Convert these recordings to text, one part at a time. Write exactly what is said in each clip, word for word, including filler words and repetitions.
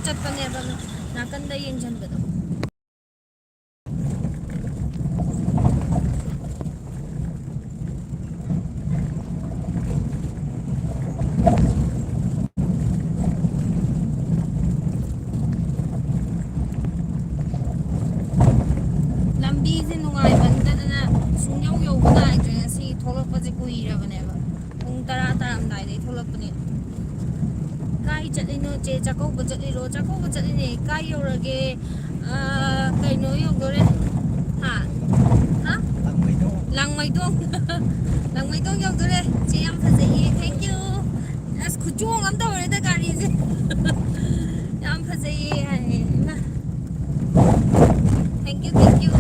ꯆꯠꯄꯅꯦꯕ, ꯅꯥꯀꯟꯗ ꯌꯦꯡꯁꯤꯟꯕꯗꯣ꯫ ꯂꯝꯕꯤꯁꯦ ꯅꯨꯡꯉꯥꯏꯃꯟꯗꯗꯅ ꯁꯨꯡꯌꯧ ꯌꯧꯕ ꯅꯥꯏꯗ꯭ꯔꯦ꯫ ꯉꯁꯤ ꯊꯣꯛꯂꯛꯄꯁꯦ ꯀꯨꯏꯔꯕꯅꯦꯕ, ꯄꯨꯡ ꯇꯔꯥ ꯇꯥꯔꯝꯗꯥꯏꯗꯩ ꯊꯣꯛꯂꯛꯄꯅꯦ꯫ ꯀꯥꯏ ꯆꯠꯂꯤꯅꯣ ꯆꯦ? ꯆꯥꯛꯀꯧꯕ ꯆꯠꯂꯤꯔꯣ? ꯆꯥꯛꯀꯧꯕ ꯆꯠꯂꯤꯅꯦ꯫ ꯀꯥꯏ ꯌꯧꯔꯒꯦ? ꯑꯥ, ꯀꯩꯅꯣ ꯌꯧꯗꯣꯔꯦ꯫ ꯍꯥ? ꯍꯥ? ꯂꯥꯡꯃꯩꯗꯣꯡ꯫ ꯂꯥꯡꯃꯩꯗꯣꯡ ꯌꯧꯗꯣꯔꯦ꯫ ꯆꯦ ꯌꯥꯝ ꯐꯖꯩꯌꯦ꯫ Thank you꯫ ꯑꯁ, ꯈꯨꯆꯣꯡ ꯑꯃ ꯇꯧꯔꯦꯗ ꯒꯥꯔꯤꯁꯦ꯫ ꯌꯥꯝ ꯐꯖꯩꯌꯦ ꯍꯥꯏꯌꯦ꯫ ꯏꯃꯥ꯫ Thank you, thank you꯫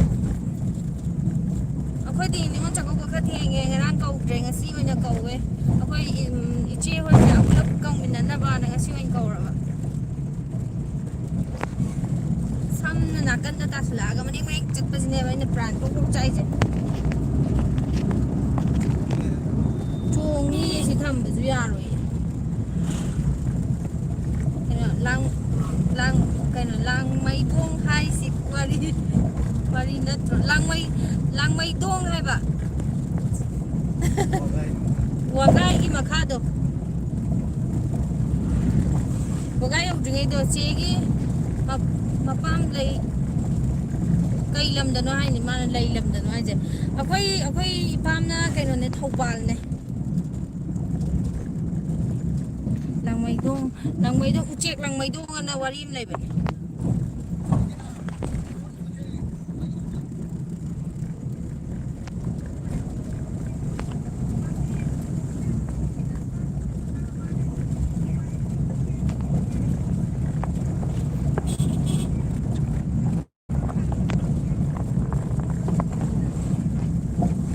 ꯑꯩꯈꯣꯏꯗꯤ ꯅꯤꯉꯣꯜ ꯆꯥꯛꯀꯧꯕ ꯈꯔ ꯊꯦꯡꯉꯦ꯫ ꯉꯔꯥꯡ ꯀꯧꯗ꯭ꯔꯦ, ꯉꯁꯤ ꯑꯣꯏꯅ ꯀꯧꯋꯦ꯫ ꯑꯩꯈꯣꯏ, ꯏꯝ, ꯏꯆꯦ ꯍꯣꯏ ꯃꯌꯥꯝ ꯄꯨꯂꯞ ꯀꯧꯃꯤꯟꯅꯅꯕꯅ ꯉꯁꯤ ꯑꯣꯏꯅ ꯀꯧꯔꯕ꯫ ꯁꯝꯅ ꯅꯥꯀꯟꯗ ꯇꯥꯁꯤꯜꯂꯛꯑꯒ ꯃꯅꯤꯡ ꯃꯅꯤꯡ ꯆꯠꯄꯁꯤꯅꯦꯕ ꯑꯩꯅ ꯄ꯭ꯔꯥꯟ ꯀꯣꯛ ꯀꯣꯛ ꯆꯥꯏꯁꯦ꯫ ꯆꯣꯡꯉꯤ ꯁꯤ ꯊꯝꯕꯁꯨ ꯌꯥꯔꯣꯏꯌꯦ꯫ ꯀꯩꯅꯣ, ꯂꯥꯡ-, ꯂꯥꯡ-, ꯀꯩꯅꯣ, ꯂꯥꯡꯃꯩꯗꯣꯡ ꯍꯥꯏꯁꯤ ꯋꯥꯔꯤ, ꯋꯥꯔꯤ ꯅꯠꯇ꯭ꯔꯣ? ꯂꯥꯡꯃꯩ-, ꯂꯥꯡꯃꯩꯗꯣꯡ ꯍꯥꯏꯕ꯫ ꯋꯥꯒꯥꯏꯒꯤ ꯃꯈꯥꯗꯣ꯫ ꯋꯥꯒꯥꯏ ꯌꯧꯗ꯭ꯔꯤꯉꯩꯗꯣ ꯆꯦꯒꯤ ꯃ-, ꯃꯄꯥꯝ ꯂꯩ꯫ ꯀꯩ ꯂꯝꯗꯅꯣ ꯍꯥꯏꯅꯤ ꯃꯥꯅ ꯂꯩ ꯂꯝꯗꯅꯣ ꯍꯥꯏꯁꯦ? ꯑꯩꯈꯣꯏ, ꯑꯩꯈꯣꯏ ꯏꯄꯥꯝꯅ ꯀꯩꯅꯣꯅꯦ, ꯊꯧꯕꯥꯜꯅꯦ꯫ ꯂꯥꯡꯃꯩꯗꯣꯡ, ꯂꯥꯡꯃꯩꯗꯣꯡ, ꯎꯆꯦꯛ ꯂꯥꯡꯃꯩꯗꯣꯡ ꯑꯅ ꯋꯥꯔꯤ ꯑꯃ ꯂꯩꯕꯅꯦ꯫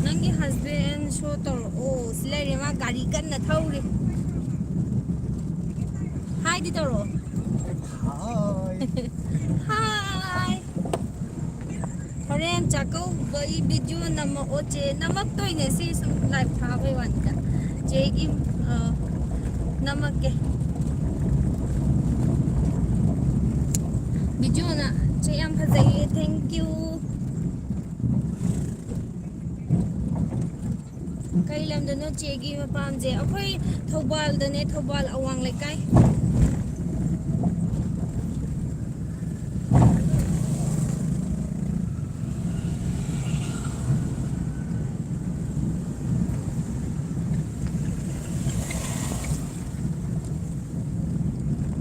ꯅꯪꯒꯤ husband show ꯇꯧꯔꯛꯑꯣ꯫ ꯁꯤ ꯂꯩꯔꯦ, ꯃꯥ ꯒꯥꯔꯤ ꯀꯟꯅ ꯊꯧꯔꯤ꯫ Hi ꯗꯤ ꯇꯧꯔꯛꯑꯣ꯫ Hi꯫ Hi꯫ ꯍꯣꯔꯦꯟ ꯆꯥꯛꯀꯧꯕꯒꯤ video ꯅꯝꯃꯛꯑꯣ ꯆꯦ꯫ ꯅꯝꯃꯛꯇꯣꯏꯅꯦ, ꯁꯤ ꯁꯨꯝ live ꯊꯥꯕꯩ ꯋꯥꯅꯤꯗ꯫ ꯆꯦꯒꯤ, ꯑ, ꯅꯝꯃꯛꯀꯦ꯫ ꯚꯤꯗꯤꯑꯣꯅ ꯁꯦ ꯌꯥꯝ ꯐꯖꯩꯌꯦ, thank you꯫ ꯀꯩ ꯂꯝꯗꯅꯣ ꯆꯦꯒꯤ ꯃꯄꯥꯝꯁꯦ? ꯑꯩꯈꯣꯏ ꯊꯧꯕꯥꯜꯗꯅꯦ, ꯊꯧꯕꯥꯜ ꯑꯋꯥꯡ ꯂꯩꯀꯥꯏ꯫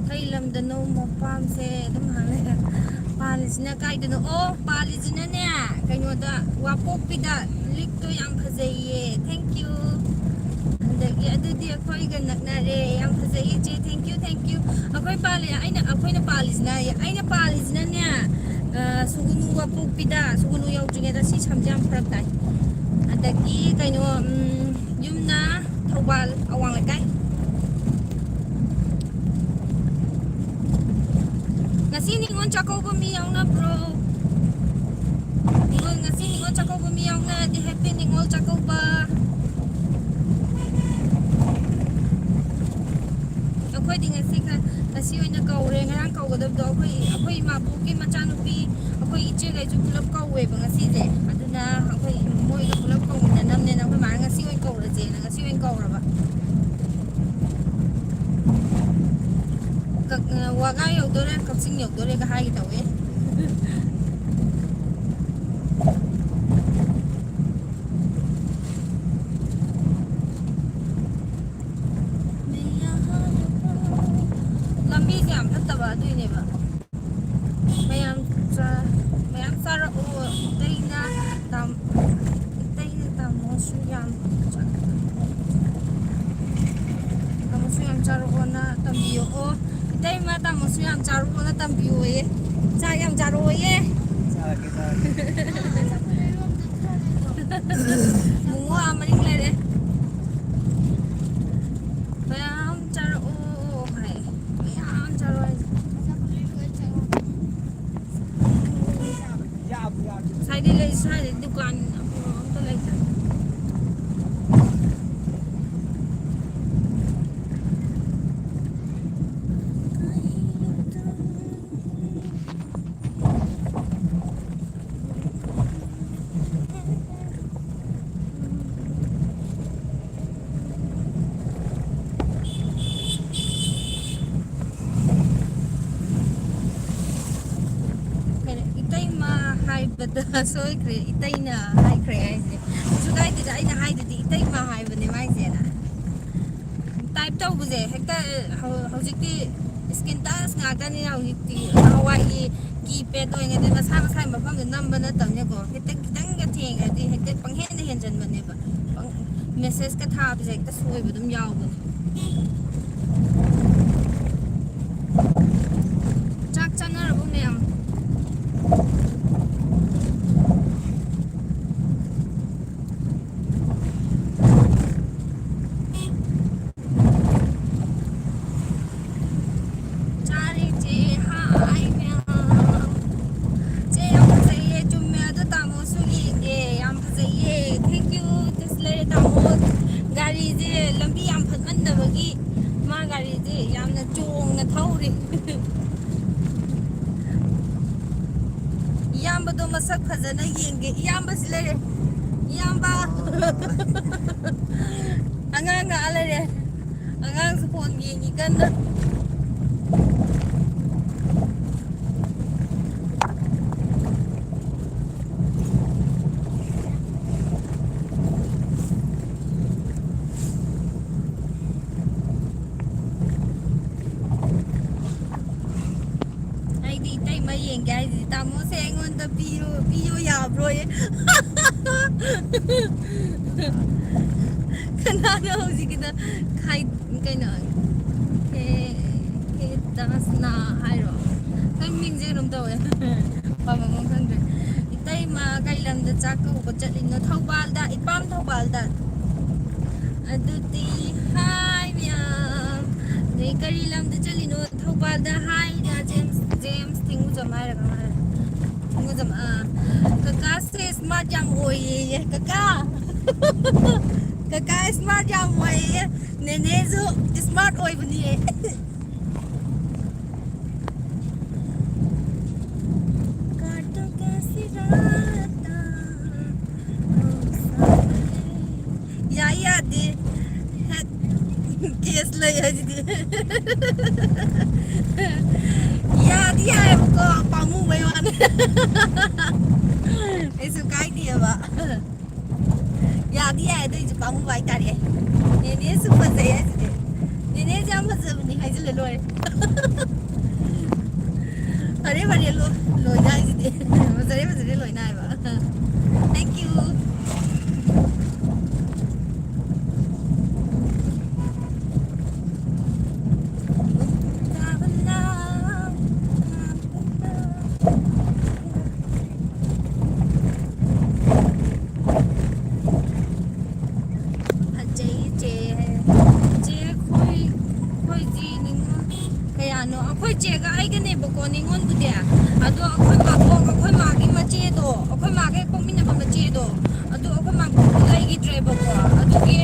ꯀꯩ ꯂꯝꯗꯅꯣ ꯃꯄꯥꯝꯁꯦ ꯑꯗꯨꯝ ꯍꯪꯉꯦ꯫ ꯄꯥꯜꯂꯤꯁꯤꯅ ꯀꯥꯏꯗꯅꯣ? ꯑꯣ, ꯄꯥꯜꯂꯤꯁꯤꯅꯅꯦ, ꯀꯩꯅꯣꯗ, ꯋꯥꯄꯣꯛꯄꯤꯗ꯫ ꯂꯤꯛꯇꯣ ꯌꯥꯝ ꯐꯖꯩꯌꯦ, thank you꯫ ꯑꯗꯒꯤ ꯑꯗꯨꯗꯤ ꯑꯩꯈꯣꯏꯒ ꯅꯛꯅꯔꯦ꯫ ꯌꯥꯝ ꯐꯖꯩꯌꯦ ꯆꯦ, thank you, thank you꯫ ꯑꯩꯈꯣꯏ ꯄꯥꯜꯂꯤ, ꯑꯩꯅ, ꯑꯩꯈꯣꯏꯅ ꯄꯥꯜꯂꯤꯁꯤꯅ, ꯑꯩꯅ ꯄꯥꯜꯂꯤꯁꯤꯅꯅꯦ, ꯑ, ꯁꯨꯒꯨꯅꯨ ꯋꯥꯄꯣꯛꯄꯤꯗ, ꯁꯨꯒꯨꯅꯨ ꯌꯧꯗ꯭ꯔꯤꯉꯩꯗ ꯁꯤ ꯁꯝꯁꯦ ꯌꯥꯝ ꯐꯔꯛ ꯇꯥꯏ꯫ ꯑꯗꯒꯤ ꯀꯩꯅꯣ, ꯎꯝ, ꯌꯨꯝꯅ ꯊꯧꯕꯥꯜ ꯑꯋꯥꯡ ꯂꯩꯀꯥꯏ꯫ ꯉꯁꯤ ꯅꯤꯉꯣꯜ ꯆꯥꯛꯀꯧꯕ ꯃꯤ ꯌꯥꯎꯅꯕ꯭ꯔꯣ? ꯅꯤꯉꯣꯜ, ꯉꯁꯤ ꯅꯤꯉꯣꯜ ꯆꯥꯛꯀꯧꯕ ꯃꯤ ꯌꯥꯎꯅꯔꯗꯤ happy ꯅꯤꯉꯣꯜ ꯆꯥꯛꯀꯧꯕ꯫ ꯑꯩꯈꯣꯏꯗꯤ ꯉꯁꯤ ꯈ-, ꯉꯁꯤ ꯑꯣꯏꯅ ꯀꯧꯔꯦ꯫ ꯉꯔꯥꯡ ꯀꯧꯒꯗꯕꯗꯣ ꯑꯩꯈꯣꯏ, ꯑꯩꯈꯣꯏ ꯏꯃꯥꯕꯣꯛꯀꯤ ꯃꯆꯥꯅꯨꯄꯤ, ꯑꯩꯈꯣꯏ ꯏꯆꯦꯈꯩꯁꯨ ꯄꯨꯂꯞ ꯀꯧꯋꯦꯕ ꯉꯁꯤꯁꯦ꯫ ꯑꯗꯨꯅ ꯑꯩꯈꯣꯏ ꯃꯣꯏꯒ ꯄꯨꯂꯞ ꯀꯧꯃꯤꯟꯅꯅꯕꯅꯦꯅ ꯑꯩꯈꯣꯏ ꯃꯥꯅ ꯉꯁꯤ ꯑꯣꯏꯅ ꯀꯧꯔꯁꯦꯅ ꯉꯁꯤ ꯑꯣꯏꯅ ꯀꯧꯔꯕ꯫ ꯀꯛ-, ꯋꯥꯒꯥꯏ ꯌꯧꯗꯣꯔꯦ, ꯀꯛꯆꯤꯡ ꯌꯧꯗꯣꯔꯦꯒ ꯍꯥꯏꯒꯦ ꯇꯧꯋꯦ꯫ ꯂꯝꯕꯤꯁꯦ ꯌꯥꯝ ꯐꯠꯇꯕ ꯑꯗꯨꯏꯅꯦꯕ꯫ ꯃꯌꯥꯝ ꯆꯥ-, ꯃꯌꯥꯝ ꯆꯥꯔꯛꯑꯣ꯫ ꯏꯇꯩꯅ ꯇꯥꯝ-, ꯏꯇꯩꯅ ꯇꯥꯃꯣꯁꯨ ꯌꯥꯝ ꯆꯥ-, ꯇꯥꯃꯣꯁꯨ ꯌꯥꯝ ꯆꯥꯔꯛꯑꯣꯅ ꯇꯝꯕꯤꯌꯣ꯫ ꯑꯣ, ꯏꯇꯩꯃ ꯇꯥꯃꯣꯁꯨ ꯌꯥꯝ ꯆꯥꯔꯛꯑꯣꯅ ꯇꯝꯕꯤꯌꯣꯌꯦ꯫ ꯆꯥꯛ ꯌꯥꯝ ꯆꯥꯔꯛꯑꯣꯌꯦ꯫ ꯆꯥꯔꯛꯀꯦ, ꯆꯥꯔꯛꯀꯦ꯫ ꯃꯣꯃꯣ ꯑꯥ ꯃꯔꯤꯡ ꯂꯩꯔꯦ꯫ ꯃꯌꯥꯝ ꯆꯥꯔꯛꯑꯣ ꯍꯥꯏ꯫ ꯃꯌꯥꯝ ꯆꯥꯔꯛꯑꯣ ꯍꯥꯏ꯫ ꯉꯁꯥꯏꯗꯤ ꯂꯩ, ꯁ꯭ꯋꯥꯏꯗ ꯗꯨꯀꯥꯟ ꯑꯐꯕ ꯑꯝꯇ ꯂꯩꯇ꯭ꯔꯦ꯫ ꯁꯣꯏꯈ꯭ꯔꯦ, ꯏꯇꯩꯅ ꯍꯥꯏꯈ꯭ꯔꯦ ꯍꯥꯏꯁꯦ꯫ ꯀꯩꯁꯨ ꯀꯥꯏꯗꯦꯗ, ꯑꯩꯅ ꯍꯥꯏꯗꯨꯗꯤ ꯏꯇꯩꯃ ꯍꯥꯏꯕꯅꯦ ꯃꯥꯏꯁꯦꯅ꯫ ꯇꯥꯏꯞ ꯇꯧꯕꯁꯦ ꯍꯦꯛꯇ ꯍꯧ-, ꯍꯧꯖꯤꯛꯇꯤ screen touch ꯉꯥꯛꯇꯅꯤꯅ, ꯍꯧꯖꯤꯛꯇꯤ ꯅꯍꯥꯟꯋꯥꯏꯒꯤ keypad ꯑꯣꯏꯔꯤꯉꯩꯗ ꯃꯁꯥ ꯃꯁꯥꯒꯤ ꯃꯐꯝꯗ ꯅꯝꯕ ꯅꯠꯇꯕꯅꯤꯅꯀꯣ, ꯍꯦꯛꯇ ꯈꯤꯇꯪꯒ ꯊꯦꯡꯉꯗꯤ ꯍꯦꯛꯇ ꯄꯪꯍꯦꯟꯗ ꯍꯦꯟꯖꯟꯕꯅꯦꯕ꯫ ꯄꯪ-, message ꯀ ꯊꯥꯕꯁꯦ ꯍꯦꯛꯇ ꯁꯣꯏꯕ ꯑꯗꯨꯝ ꯌꯥꯎꯕꯅꯦ꯫ ꯆꯥꯛ ꯆꯥꯅꯔꯕꯣ ꯃꯌꯥꯝ? ꯆꯥꯔꯦ ꯆꯦ꯫ ꯍꯥꯏ ꯃꯌꯥꯝ꯫ ꯆꯦ, ꯌꯥꯝ ꯐꯖꯩꯌꯦ꯫ ꯆꯨꯝꯃꯦ꯫ ꯑꯗꯣ ꯇꯥꯃꯣꯁꯨ ꯌꯦꯡꯒꯦ꯫ ꯌꯥꯝ ꯐꯖꯩꯌꯦ꯫ Thank you꯫ ꯇꯤꯁ ꯂꯩꯔꯦ ꯇꯥꯃꯣ꯫ ꯒꯥꯔꯤꯁꯦ ꯂꯝꯕꯤ ꯌꯥꯝ ꯐꯠꯃꯟꯗꯕꯒꯤ ꯃꯥ ꯒꯥꯔꯤꯁꯦ ꯌꯥꯝꯅ ꯆꯣꯡꯅ ꯊꯧꯔꯤ꯫ ꯏꯌꯥꯝꯕꯗꯣ ꯃꯁꯛ ꯐꯖꯅ ꯌꯦꯡꯒꯦ꯫ ꯏꯌꯥꯝꯕꯁꯤ ꯂꯩꯔꯦ꯫ ꯏꯌꯥꯝꯕ꯫ ꯑꯉꯥꯡ ꯂꯥꯛꯑ ꯂꯩꯔꯦ꯫ ꯑꯉꯥꯡꯁꯨ ꯐꯣꯟ ꯌꯦꯡꯉꯤ ꯀꯟꯅ꯫ ꯑꯩꯗꯤ ꯏꯇꯩꯃ ꯌꯦꯡꯒꯦ ꯍꯥꯏꯁꯤꯗꯤ ꯇꯥꯃꯣꯁꯦ ꯑꯩꯉꯣꯟꯗ ꯄꯤꯌꯨ, ꯄꯤꯌꯨ ꯌꯥꯕ꯭ꯔꯣꯌꯦ꯫ ꯀꯅꯥꯅꯣ ꯍꯧꯖꯤꯛꯀꯤꯗ ꯈꯥꯏ-, ꯀꯩꯅꯣ, ꯈꯦ-, ꯈꯦꯗꯥꯁꯅꯥ ꯍꯥꯏꯔꯣ? ꯈꯪ ꯅꯤꯡꯁꯤꯡꯒꯨꯝ ꯇꯧꯋꯦ꯫ ꯄꯥꯕꯝ ꯑꯃ ꯈꯪꯗ꯭ꯔꯦ꯫ ꯏꯇꯩꯃ ꯀꯩ ꯂꯝꯗ ꯆꯥꯛ ꯀꯧꯕ ꯆꯠꯂꯤꯅꯣ? ꯊꯧꯕꯥꯜꯗ, ꯏꯄꯥꯝ ꯊꯧꯕꯥꯜꯗ꯫ ꯑꯗꯨꯗꯤ ꯍꯥꯏ ꯃꯌꯥꯝ꯫ ꯑꯗꯩ ꯀꯔꯤ ꯂꯝꯗ ꯆꯠꯂꯤꯅꯣ? ꯊꯧꯕꯥꯜꯗ ꯍꯥꯏ ꯖꯦꯝꯁ, ꯖꯦꯝꯁ ꯊꯤꯡꯉꯨꯖꯝ ꯍꯥꯏꯔꯒ ꯃꯥꯜꯂꯦ꯫ ꯊꯤꯡꯉꯨꯖꯝ, ꯑꯥ꯫ ꯀꯀꯥꯁꯦ smart ꯌꯥꯝ ꯑꯣꯏꯌꯦꯌꯦ꯫ ꯀꯀꯥ! ꯀꯀꯥ smart ꯌꯥꯝ ꯑꯣꯏꯌꯦ꯫ ꯅꯦꯅꯦꯁꯨ smart ꯑꯣꯏꯕꯅꯤꯌꯦ꯫ ꯀꯥꯇꯨ ꯀꯥꯁꯤꯔꯥꯇꯥ ꯀꯧꯁꯥꯂꯦ꯫ ꯌꯥꯏ ꯌꯥꯗꯦ꯫ ꯍꯦꯛ case ꯂꯩ ꯍꯥꯏꯁꯤꯗꯤ꯫ ꯌꯥꯗꯤ ꯌꯥꯏꯌꯦꯕꯀꯣ, ꯄꯥꯝꯃꯨꯕꯩ ꯋꯥꯅꯤ꯫ ꯌꯥꯗꯤ ꯌꯥꯏ, ꯑꯗꯨꯏꯁꯨ ꯄꯥꯝꯃꯨꯕ ꯍꯥꯏꯇꯥꯔꯦ꯫ ꯅꯦꯅꯦꯁꯨ ꯐꯖꯩ ꯍꯥꯏꯁꯤꯗꯤ꯫ ꯅꯦꯅꯦꯁꯦ ꯌꯥꯝ ꯐꯖꯕꯅꯤ ꯍꯥꯏꯖꯤꯜꯂ ꯂꯣꯏꯔꯦ꯫ ꯐꯔꯦ, ꯐꯔꯦ, ꯂꯣ-, ꯂꯣꯏꯅ ꯍꯥꯏꯁꯤꯗꯤ꯫ ꯐꯖꯔꯦ, ꯐꯖꯔꯦ, ꯂꯣꯏꯅ ꯍꯥꯏꯕ꯫ Thank you꯫ ꯐꯖꯩ ꯆꯦ ꯍꯥꯏ꯫ ꯆꯦ ꯑꯩꯈꯣꯏ, ꯑꯩꯈꯣꯏꯗꯤ ꯅꯤꯉꯣꯜ ꯀꯌꯥꯅꯣ? ꯑꯩꯈꯣꯏ ꯆꯦꯒ ꯑꯩꯒꯅꯦꯕꯀꯣ ꯅꯤꯉꯣꯜꯕꯨꯗꯤ꯫ ꯑꯗꯣ ꯑꯩꯈꯣꯏ ꯃꯥꯕꯣꯛ, ꯑꯩꯈꯣꯏ ꯃꯥꯒꯤ ꯃꯆꯦꯗꯣ, ꯑꯩꯈꯣꯏ ꯃꯥꯒ ꯍꯦꯛ ꯄꯣꯛꯃꯤꯟꯅꯕ ꯃꯆꯦꯗꯣ, ꯑꯗꯣ ꯑꯩꯈꯣꯏ ꯃꯥꯕꯣꯛ ꯂꯩꯈꯤꯗ꯭ꯔꯦꯕꯀꯣ꯫ ꯑꯗꯨꯒꯤ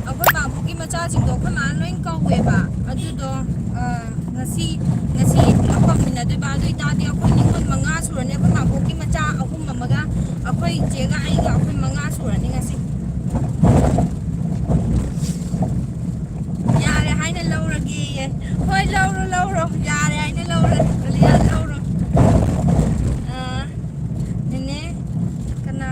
ꯑꯩꯈꯣꯏ ꯃꯥꯕꯣꯛꯀꯤ ꯃꯆꯥꯁꯤꯡꯗꯣ ꯑꯩꯈꯣꯏ ꯃꯥꯅ ꯂꯣꯏ ꯀꯧꯋꯦꯕ꯫ ꯑꯗꯨꯗꯣ, ꯑ, ꯉꯁꯤ, ꯉꯁꯤ ꯄꯨꯂꯞ ꯄꯥꯎꯃꯤꯟꯅꯗꯣꯏꯕ꯫ ꯑꯗꯨ ꯑꯣꯏꯇꯥꯔꯗꯤ ꯑꯩꯈꯣꯏ ꯅꯤꯉꯣꯜ ꯃꯉꯥ ꯁꯨꯔꯅꯤ꯫ ꯑꯩꯈꯣꯏ ꯃꯥꯕꯣꯛꯀꯤ ꯃꯆꯥ ꯑꯍꯨꯝ ꯑꯃꯒ ꯑꯩꯈꯣꯏ ꯏꯆꯦꯒ ꯑꯩꯒ ꯑꯩꯈꯣꯏ ꯃꯉꯥ ꯁꯨꯔꯅꯤ ꯉꯁꯤ꯫ ꯌꯥꯔꯦ ꯍꯥꯏꯅ ꯂꯧꯔꯒꯦꯌꯦ꯫ ꯍꯣꯏ, ꯂꯧꯔꯣ, ꯂꯧꯔꯣ꯫ ꯌꯥꯔꯦ ꯍꯥꯏꯅ ꯂꯧꯔꯣ꯫ ꯂꯤꯌꯥ, ꯂꯧꯔꯣ꯫ ꯑꯥ, ꯅꯦꯅꯦ, ꯀꯅꯥ,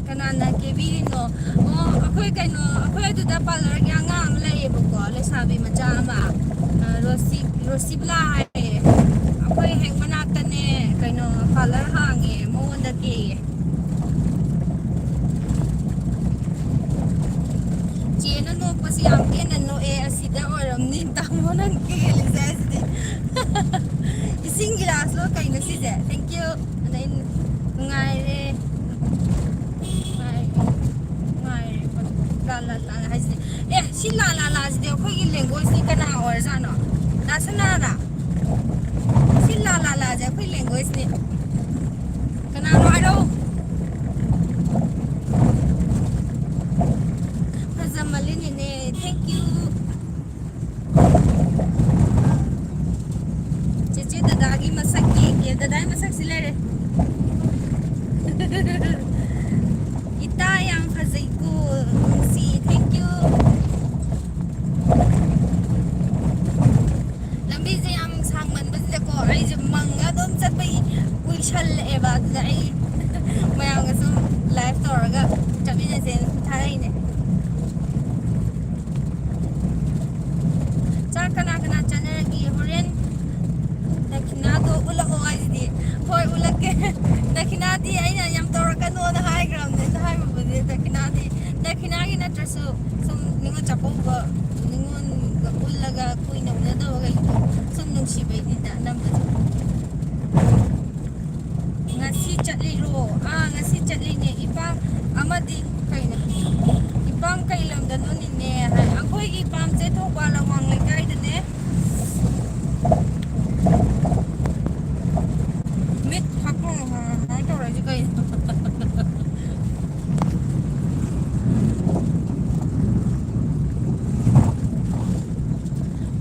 ꯀꯅꯥꯅ ꯀꯦꯕꯤꯔꯤꯅꯣ? ꯑꯣ, ꯑꯩꯈꯣꯏ ꯀꯩꯅꯣ, ꯑꯩꯈꯣꯏ ꯑꯗꯨꯗ ꯄꯥꯔꯂꯔꯒꯤ ꯑꯉꯥꯡ ꯑꯃ ꯂꯩꯌꯦꯕꯀꯣ, ꯂꯩꯁꯥꯕꯤ ꯃꯆꯥ ꯑꯃ꯫ ꯑꯥ, ꯔꯣꯁꯤ, ꯔꯣꯁꯤꯕꯂꯥ ꯍꯥꯏꯌꯦ꯫ ꯑꯩꯈꯣꯏ ꯍꯦꯛ ꯃꯅꯥꯛꯇꯅꯦ, ꯀꯩꯅꯣ, ꯄꯥꯔꯂꯔ ꯍꯥꯡꯉꯦ, ꯃꯉꯣꯟꯗ ꯀꯦꯌꯦ꯫ ꯆꯦꯅ ꯅꯣꯛꯄꯁꯤ ꯌꯥꯝ ꯄꯦꯟꯅ ꯅꯣꯛꯑꯦ꯫ ꯑꯁꯤꯗ ꯑꯣꯏꯔꯝꯅꯤ ꯇꯥꯃꯣ ꯅꯪ ꯀꯦꯜꯂꯤꯁꯦ ꯍꯥꯏꯁꯤꯗꯤ꯫ ꯏꯁꯤꯡ ꯒꯤꯂꯥꯁꯂꯣ ꯀꯩꯅꯣ ꯁꯤꯁꯦ? Thank you꯫ ꯑꯗꯩ ꯅꯨꯡꯉꯥꯏꯔꯦ꯫ ꯅꯨꯡꯉꯥꯏꯔꯦ꯫ ꯅꯨꯡꯉꯥꯏꯔꯦ꯫ ꯂꯥ ꯂꯥ ꯂꯥ ꯍꯥꯏꯁꯤꯗꯤ꯫ ꯑꯦ, ꯁꯤ ꯂꯥ ꯂꯥ ꯂꯥꯁꯤꯗꯤ ꯑꯩꯈꯣꯏꯒꯤ languageꯑꯣꯏꯔꯖꯥꯠꯅꯣ? ꯗꯥ ꯁꯅꯥꯔꯥ? ꯁꯤ ꯂꯥ ꯂꯥ ꯂꯥꯁꯦ ꯑꯩꯈꯣꯏ languageꯅꯤ꯫ ꯀꯅꯥꯅꯣ ꯍꯥꯏꯔꯛꯑꯣ꯫ ꯐꯖꯃꯜꯂꯤꯅꯦꯅꯦ꯫ Thank you꯫ ꯆꯦꯆꯦ ꯗꯗꯥꯒꯤ ꯃꯁꯛ ꯌꯦꯡꯒꯦ꯫ ꯗꯗꯥꯒꯤ ꯃꯁꯛꯁꯤ ꯂꯩꯔꯦ꯫ ꯏꯇꯥ ꯌꯥꯝ ꯐꯖꯩꯀꯣ꯫ ꯅꯨꯡꯁꯤ꯫ Thank you꯫ ꯂꯝꯕꯤꯁꯦ ꯌꯥꯝ ꯁꯥꯡꯃꯟꯕꯁꯤꯗꯀꯣ ꯑꯩꯁꯦ ꯃꯪꯉ ꯑꯗꯨꯝ ꯆꯠꯄꯒꯤ ꯀꯨꯏꯁꯜꯂꯛꯑꯦꯕ꯫ ꯑꯗꯨꯗ ꯑꯩ ꯃꯌꯥꯝꯒ ꯁꯨꯝ live ꯇꯧꯔꯒ ꯆꯠꯃꯤꯟꯅꯁꯦꯅ ꯊꯥꯔꯛꯏꯅꯦ꯫ ꯀꯅꯥ ꯀꯅꯥ ꯆꯠꯅꯔꯒꯦ? ꯍꯣꯔꯦꯟ ꯗꯈꯤꯅꯥꯗꯣ ꯎꯠꯂꯛꯑꯣ ꯍꯥꯏꯁꯤꯗꯤ꯫ ꯍꯣꯏ, ꯎꯠꯂꯛꯀꯦ꯫ ꯗꯈꯤꯅꯥꯗꯤ ꯑꯩꯅ ꯌꯥꯝ ꯇꯧꯔꯛꯀꯅꯣꯅ ꯍꯥꯏꯈ꯭ꯔꯕꯅꯦ꯫ ꯑꯗ ꯍꯥꯏꯕꯕꯨꯗꯤ ꯗꯈꯤꯅꯥꯗꯤ, ꯗꯈꯤꯅꯥꯒꯤ ꯅꯠꯇ꯭ꯔꯁꯨ ꯁꯨꯝ ꯅꯤꯉꯣꯜ ꯆꯥꯛꯀꯧꯕ, ꯅꯤꯉꯣꯜꯒ ꯄꯨꯜꯂꯒ ꯀꯨꯏꯅ ꯎꯅꯗꯕꯈꯩꯗꯣ ꯁꯨꯝ ꯅꯨꯡꯁꯤꯕꯩꯅꯤꯗ ꯑꯅꯝꯕꯗꯤ꯫ ꯉꯁꯤ ꯆꯠꯂꯤꯔꯣ? ꯑꯥ, ꯉꯁꯤ ꯆꯠꯂꯤꯅꯦ꯫ ꯏꯄꯥꯝ ꯑꯃꯗꯤ ꯀꯩꯅꯣ? ꯏꯄꯥꯝ ꯀꯩ ꯂꯝꯗꯅꯣꯅꯤꯅꯦ ꯍꯥꯏ꯫ ꯑꯩꯈꯣꯏꯒꯤ ꯏꯄꯥꯝꯁꯦ ꯊꯧꯕꯥꯜ ꯑꯋꯥꯡ ꯂꯩꯀꯥꯏꯗꯅꯦ꯫ ꯃꯤꯠ ꯈꯞꯄꯣ, ꯍꯥꯏ ꯇꯧꯔꯛꯏꯁꯦ ꯀꯩꯅꯣ?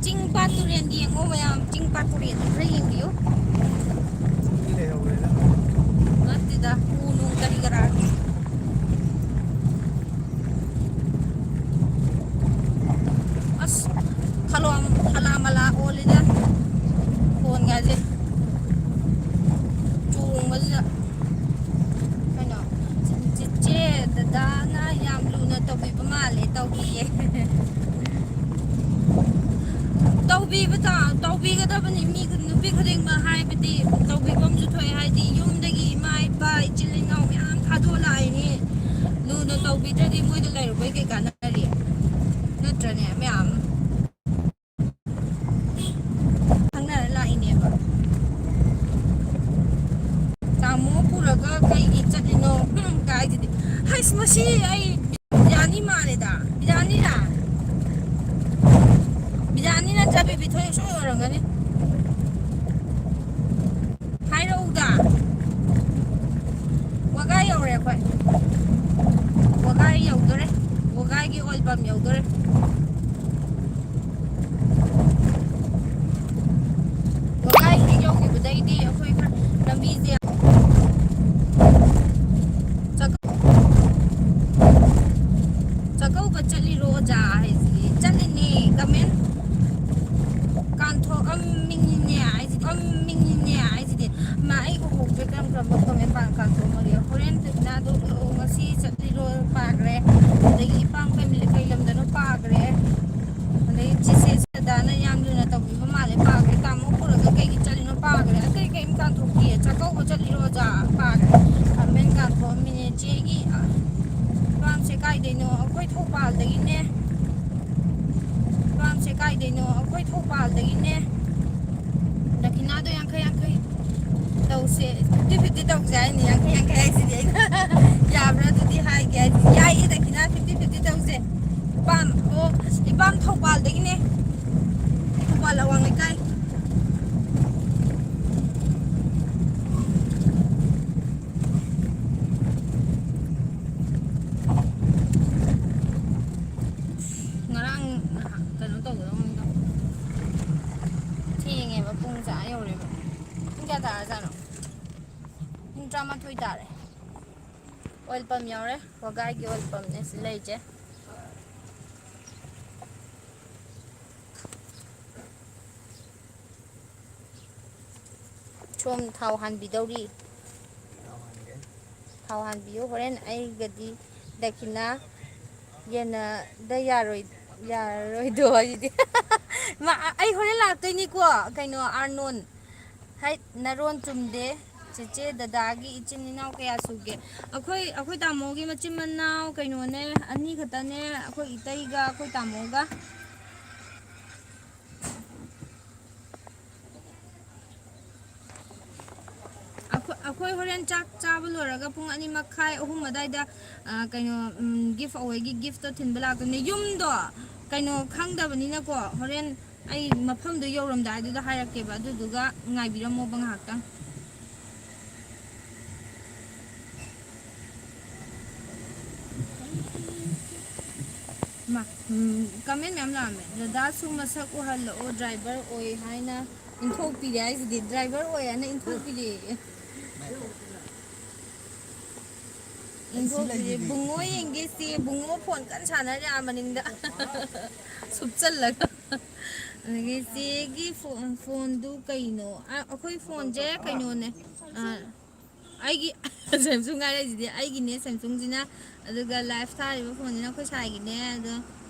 ꯆꯤꯡ ꯄꯥꯠ ꯇꯨꯔꯦꯟ ꯌꯦꯡꯉꯣ ꯃꯌꯥꯝ, ꯆꯤꯡ ꯄꯥꯠ ꯇꯨꯔꯦꯟ ꯈꯔ ꯌꯦꯡꯕꯤꯌꯨ꯫ ꯃꯤ ꯂꯩꯍꯧꯔꯦꯗ꯫ ꯅꯠꯇꯦꯗ, ꯎ ꯅꯨꯡ ꯀꯔꯤ ꯀꯔꯥ꯫ ꯑꯁ, ꯈꯂꯣꯝ ꯈꯂꯥ ꯃꯂꯥ ꯑꯣꯜꯂꯤꯗ ꯐꯣꯟꯒꯁꯦ ꯆꯣꯡꯕꯁꯤꯗ꯫ ꯀꯩꯅꯣ, ꯆꯤꯆꯦ ꯗꯗꯥꯅ ꯌꯥꯝ ꯂꯨꯅ ꯇꯧꯕꯤꯕ ꯃꯥꯜꯂꯦ꯫ ꯇꯧꯕꯤꯌꯦ꯫ ꯇꯧꯕꯤꯕ ꯇꯥ-, ꯇꯧꯕꯤꯒꯗꯕꯅꯤ꯫ ꯃꯤ ꯈꯨ-, ꯅꯨꯄꯤ ꯈꯨꯗꯤꯡꯃꯛ ꯍꯥꯏꯕꯗꯤ ꯇꯧꯕꯤꯐꯝꯁꯨ ꯊꯣꯛꯑꯦ꯫ ꯍꯥꯏꯗꯤ ꯌꯨꯝꯗꯒꯤ ꯏꯃꯥ ꯏꯄꯥ ꯏꯆꯤꯜ ꯏꯅꯥꯎ ꯃꯌꯥꯝ ꯊꯥꯗꯣꯛꯑ ꯂꯥꯛꯏꯅꯤ꯫ ꯂꯨꯅ ꯇꯧꯕꯤꯗ꯭ꯔꯗꯤ ꯃꯣꯏꯗ ꯂꯩꯔꯨꯕꯩ ꯀꯩ ꯀꯥꯟꯅꯔꯤ? ꯅꯠꯇ꯭ꯔꯅꯦ ꯃꯌꯥꯝ? ꯈꯪꯅꯔ ꯂꯥꯛꯏꯅꯦꯕ꯫ ꯇꯥꯃꯣ ꯄꯨꯔꯒ ꯀꯩꯒꯤ ꯆꯠꯂꯤꯅꯣ? ꯍꯨꯝ, ꯀꯥꯏꯗꯨꯗꯤ꯫ ꯍꯩꯁ, ꯃꯁꯤ ꯑꯩ ꯕꯤꯖꯥꯅꯤ ꯃꯥꯜꯂꯦꯗ꯫ ꯕꯤꯖꯥꯅꯤꯔꯥ? ꯕꯤꯖꯥꯅꯤ ꯅꯠꯇ꯭ꯔ ꯕꯦꯕꯤ ꯊꯣꯏ ꯁꯣꯏ ꯑꯣꯏꯔꯝꯒꯅꯤ꯫ ꯍꯥꯏꯔꯛꯎꯗ꯫ ꯋꯥꯒꯥꯏ ꯌꯧꯔꯦ ꯑꯩꯈꯣꯏ꯫ ꯋꯥꯒꯥꯏ ꯌꯧꯗꯣꯔꯦ꯫ ꯋꯥꯒꯥꯏꯒꯤ ꯑꯣꯏꯜ ꯄꯝ ꯌꯧꯗꯣꯔꯦ꯫ ꯋꯥꯒꯥꯏ ꯍꯦꯛ ꯌꯧꯈꯤꯕꯗꯩꯗꯤ ꯑꯩꯈꯣꯏ ꯈꯔ ꯂꯝꯕꯤꯁꯦ ꯆꯠ-, ꯆꯥꯛꯀꯧꯕ ꯆꯠꯂꯤꯔꯣ ꯑꯣꯖꯥ ꯍꯥꯏꯁꯤꯗꯤ? ꯆꯠꯂꯤꯅꯦ꯫ ꯀꯃꯦꯟ ꯀꯥꯟꯊꯣꯛꯑꯝꯃꯤꯅꯤꯅꯦ ꯍꯥꯏꯁꯤꯗꯤ, ꯑꯝꯃꯤꯅꯤꯅꯦ ꯍꯥꯏꯁꯤꯗꯤ꯫ ꯃꯥ ꯑꯩ ꯎꯍꯧꯗ꯭ꯔꯦ꯫ ꯀꯔꯝ ꯀꯔꯝꯕ ꯀꯃꯦꯟ ꯄꯥꯟ ꯀꯥꯟꯊꯣꯛꯑꯝꯃꯒꯦ? ꯍꯣꯔꯦꯟ ꯗꯈꯤꯅꯥꯗꯣ ꯎꯠꯂꯛꯑꯣ꯫ ꯉꯁꯤ ꯆꯠꯂꯤꯔꯣ ꯄꯥꯈ꯭ꯔꯦ꯫ ꯑꯗꯒꯤ ꯏꯄꯥꯝ ꯀꯩ ꯂꯝꯗꯅꯣ ꯄꯥꯈ꯭ꯔꯦ꯫ ꯑꯗꯩ ꯆꯤꯆꯦ ꯁꯗꯥꯅ ꯀꯥꯏꯗꯩꯅꯣ? ꯑꯩꯈꯣꯏ ꯊꯧꯕꯥꯜꯗꯒꯤꯅꯦ꯫ ꯗꯈꯤꯅꯥꯗꯣ ꯌꯥꯡꯈꯩ ꯌꯥꯡꯈꯩ ꯇꯧꯁꯦ, ꯐꯤꯐꯇꯤ ꯐꯤꯐꯇꯤ ꯇꯧꯁꯦ ꯍꯥꯏꯅꯤ꯫ ꯌꯥꯡꯈꯩ ꯌꯥꯡꯈꯩ ꯍꯥꯏꯁꯤꯗꯤ ꯑꯩꯅ ꯌꯥꯕ꯭ꯔꯥ ꯑꯗꯨꯗꯤ ꯍꯥꯏꯒꯦ ꯍꯥꯏꯁꯤꯗꯤ꯫ ꯌꯥꯏꯌꯦ, ꯗꯈꯤꯅꯥ ꯐꯤꯐꯇꯤ ꯐꯤꯐꯇꯤ ꯇꯧꯁꯦ꯫ ꯏꯄꯥꯝ, ꯑꯣ, ꯏꯄꯥꯝ ꯊꯧꯕꯥꯜꯗꯒꯤꯅꯦ, ꯊꯧꯕꯥꯜ ꯑꯋꯥꯡ ꯂꯩꯀꯥꯏ꯫ ꯉꯔꯥꯡ ꯅꯍꯥꯟ ꯀꯩꯅꯣ ꯇꯧꯕꯗꯣ ꯈꯪꯗꯦ꯫ ꯊꯦꯡꯉꯦꯕ, ꯄꯨꯡꯁꯦ ꯑꯥ ꯌꯧꯔꯦꯕ꯫ ꯄꯨꯡ ꯀꯌꯥ ꯇꯥꯔꯖꯥꯠꯅꯣ? ꯄꯨꯡ ꯇꯔꯥꯃꯥꯊꯣꯏ ꯇꯥꯔꯦ꯫ ꯑꯣꯏꯜ ꯄꯝ ꯌꯧꯔꯦ, ꯋꯥꯒꯥꯏꯒꯤ ꯑꯣꯏꯜ ꯄꯝꯅꯦ ꯁꯤ ꯂꯩꯁꯦ꯫ ꯁꯣꯝ ꯊꯥꯎ ꯍꯥꯟꯕꯤꯗꯧꯔꯤ꯫ ꯊꯥꯎ ꯍꯥꯟꯕꯤꯌꯨ꯫ ꯍꯣꯔꯦꯟ ꯑꯩꯒꯗꯤ ꯗꯈꯤꯅꯥ ꯌꯦꯟꯅꯗ ꯌꯥꯔꯣꯏ-, ꯌꯥꯔꯔꯣꯏꯗꯣ ꯑꯩꯗꯤ꯫ ꯃꯥ, ꯑꯩ ꯍꯣꯔꯦꯟ ꯂꯥꯛꯇꯣꯏꯅꯤꯀꯣ, ꯀꯩꯅꯣ, ꯑꯥꯔꯅꯣꯟ꯫ ꯍꯩꯠ, ꯅꯔꯣꯟ ꯆꯨꯝꯗꯦ꯫ ꯆꯦꯆꯦ, ꯗꯗꯥꯒꯤ ꯏꯆꯤꯟ ꯏꯅꯥꯎ ꯀꯌꯥ ꯁꯨꯒꯦ? ꯑꯩꯈꯣꯏ, ꯑꯩꯈꯣꯏ ꯇꯥꯃꯣꯒꯤ ꯃꯆꯤꯟ ꯃꯅꯥꯎ ꯀꯩꯅꯣꯅꯦ, ꯑꯅꯤ ꯈꯛꯇꯅꯦ, ꯑꯩꯈꯣꯏ ꯏꯇꯩꯒ ꯑꯩꯈꯣꯏ ꯇꯥꯃꯣꯒ꯫ ꯑꯩꯈꯣꯏ, ꯑꯩꯈꯣꯏ ꯍꯣꯔꯦꯟ ꯆꯥꯛ ꯆꯥꯕ ꯂꯣꯏꯔꯒ ꯄꯨꯡ ꯑꯅꯤ ꯃꯈꯥꯏ, ꯑꯍꯨꯝ ꯑꯗꯥꯏꯗ, ꯑ, ꯀꯩꯅꯣ, ꯎꯝ, ꯒꯤꯐ ꯑꯋꯦꯒꯤ ꯒꯤꯐꯇꯣ ꯊꯤꯟꯕ ꯂꯥꯛꯇꯣꯏꯅꯦ꯫ ꯌꯨꯝꯗꯣ ꯀꯩꯅꯣ ꯈꯪꯗꯕꯅꯤꯅꯀꯣ, ꯍꯣꯔꯦꯟ ꯑꯩ ꯃꯐꯝꯗꯣ ꯌꯧꯔꯝꯗꯥꯏꯗꯨꯗ ꯍꯥꯏꯔꯛꯀꯦꯕ, ꯑꯗꯨꯗꯨꯒ ꯉꯥꯏꯕꯤꯔꯝꯃꯣꯕ ꯉꯥꯏꯍꯥꯛꯇꯪ꯫ ꯃꯥ, ꯎꯝ, ꯀꯃꯦꯟ ꯃꯌꯥꯝ ꯂꯥꯛꯑꯝꯃꯦ꯫ "ꯗꯗꯥꯁꯨ ꯃꯁꯛ ꯎꯍꯜꯂꯛꯑꯣ, ꯗ꯭ꯔꯥꯏꯚꯔ ꯑꯣꯏ" ꯍꯥꯏꯅ ꯏꯟꯊꯣꯛꯄꯤꯔꯦ ꯍꯥꯏꯁꯤꯗꯤ꯫ ꯗ꯭ꯔꯥꯏꯚꯔ ꯑꯣꯏ ꯍꯥꯏꯅ ꯏꯟꯊꯣꯛꯄꯤꯔꯦ꯫ ꯏꯟꯊꯣꯛꯄꯤꯔꯦ꯫ ꯕꯨꯡꯉꯣ ꯌꯦꯡꯒꯦ ꯁꯤ꯫ ꯕꯨꯡꯉꯣ ꯐꯣꯟ ꯀꯟꯅ ꯁꯥꯟꯅꯔꯤ ꯑꯥ ꯃꯅꯤꯡꯗ꯫ ꯁꯨꯞꯆꯜꯂꯒ꯫ ꯑꯗꯒꯤ ꯆꯦꯒꯤ ꯐꯣꯟ, ꯐꯣꯟꯗꯨ ꯀꯩꯅꯣ? ꯑ, ꯑꯩꯈꯣꯏ ꯐꯣꯟꯁꯦ ꯀꯩꯅꯣꯅꯦ꯫ ꯑ, ꯑꯩꯒꯤ Samsung ꯍꯥꯏꯔꯛꯏꯁꯤꯗꯤ ꯑꯩꯒꯤꯅꯦ Samsungꯁꯤꯅ, ꯑꯗꯨꯒ live ꯊꯥꯔꯤꯕ ꯐꯣꯟꯁꯤꯅ ꯑꯩꯈꯣꯏ ꯁꯥꯏꯒꯤꯅꯦ꯫ ꯑꯗꯣ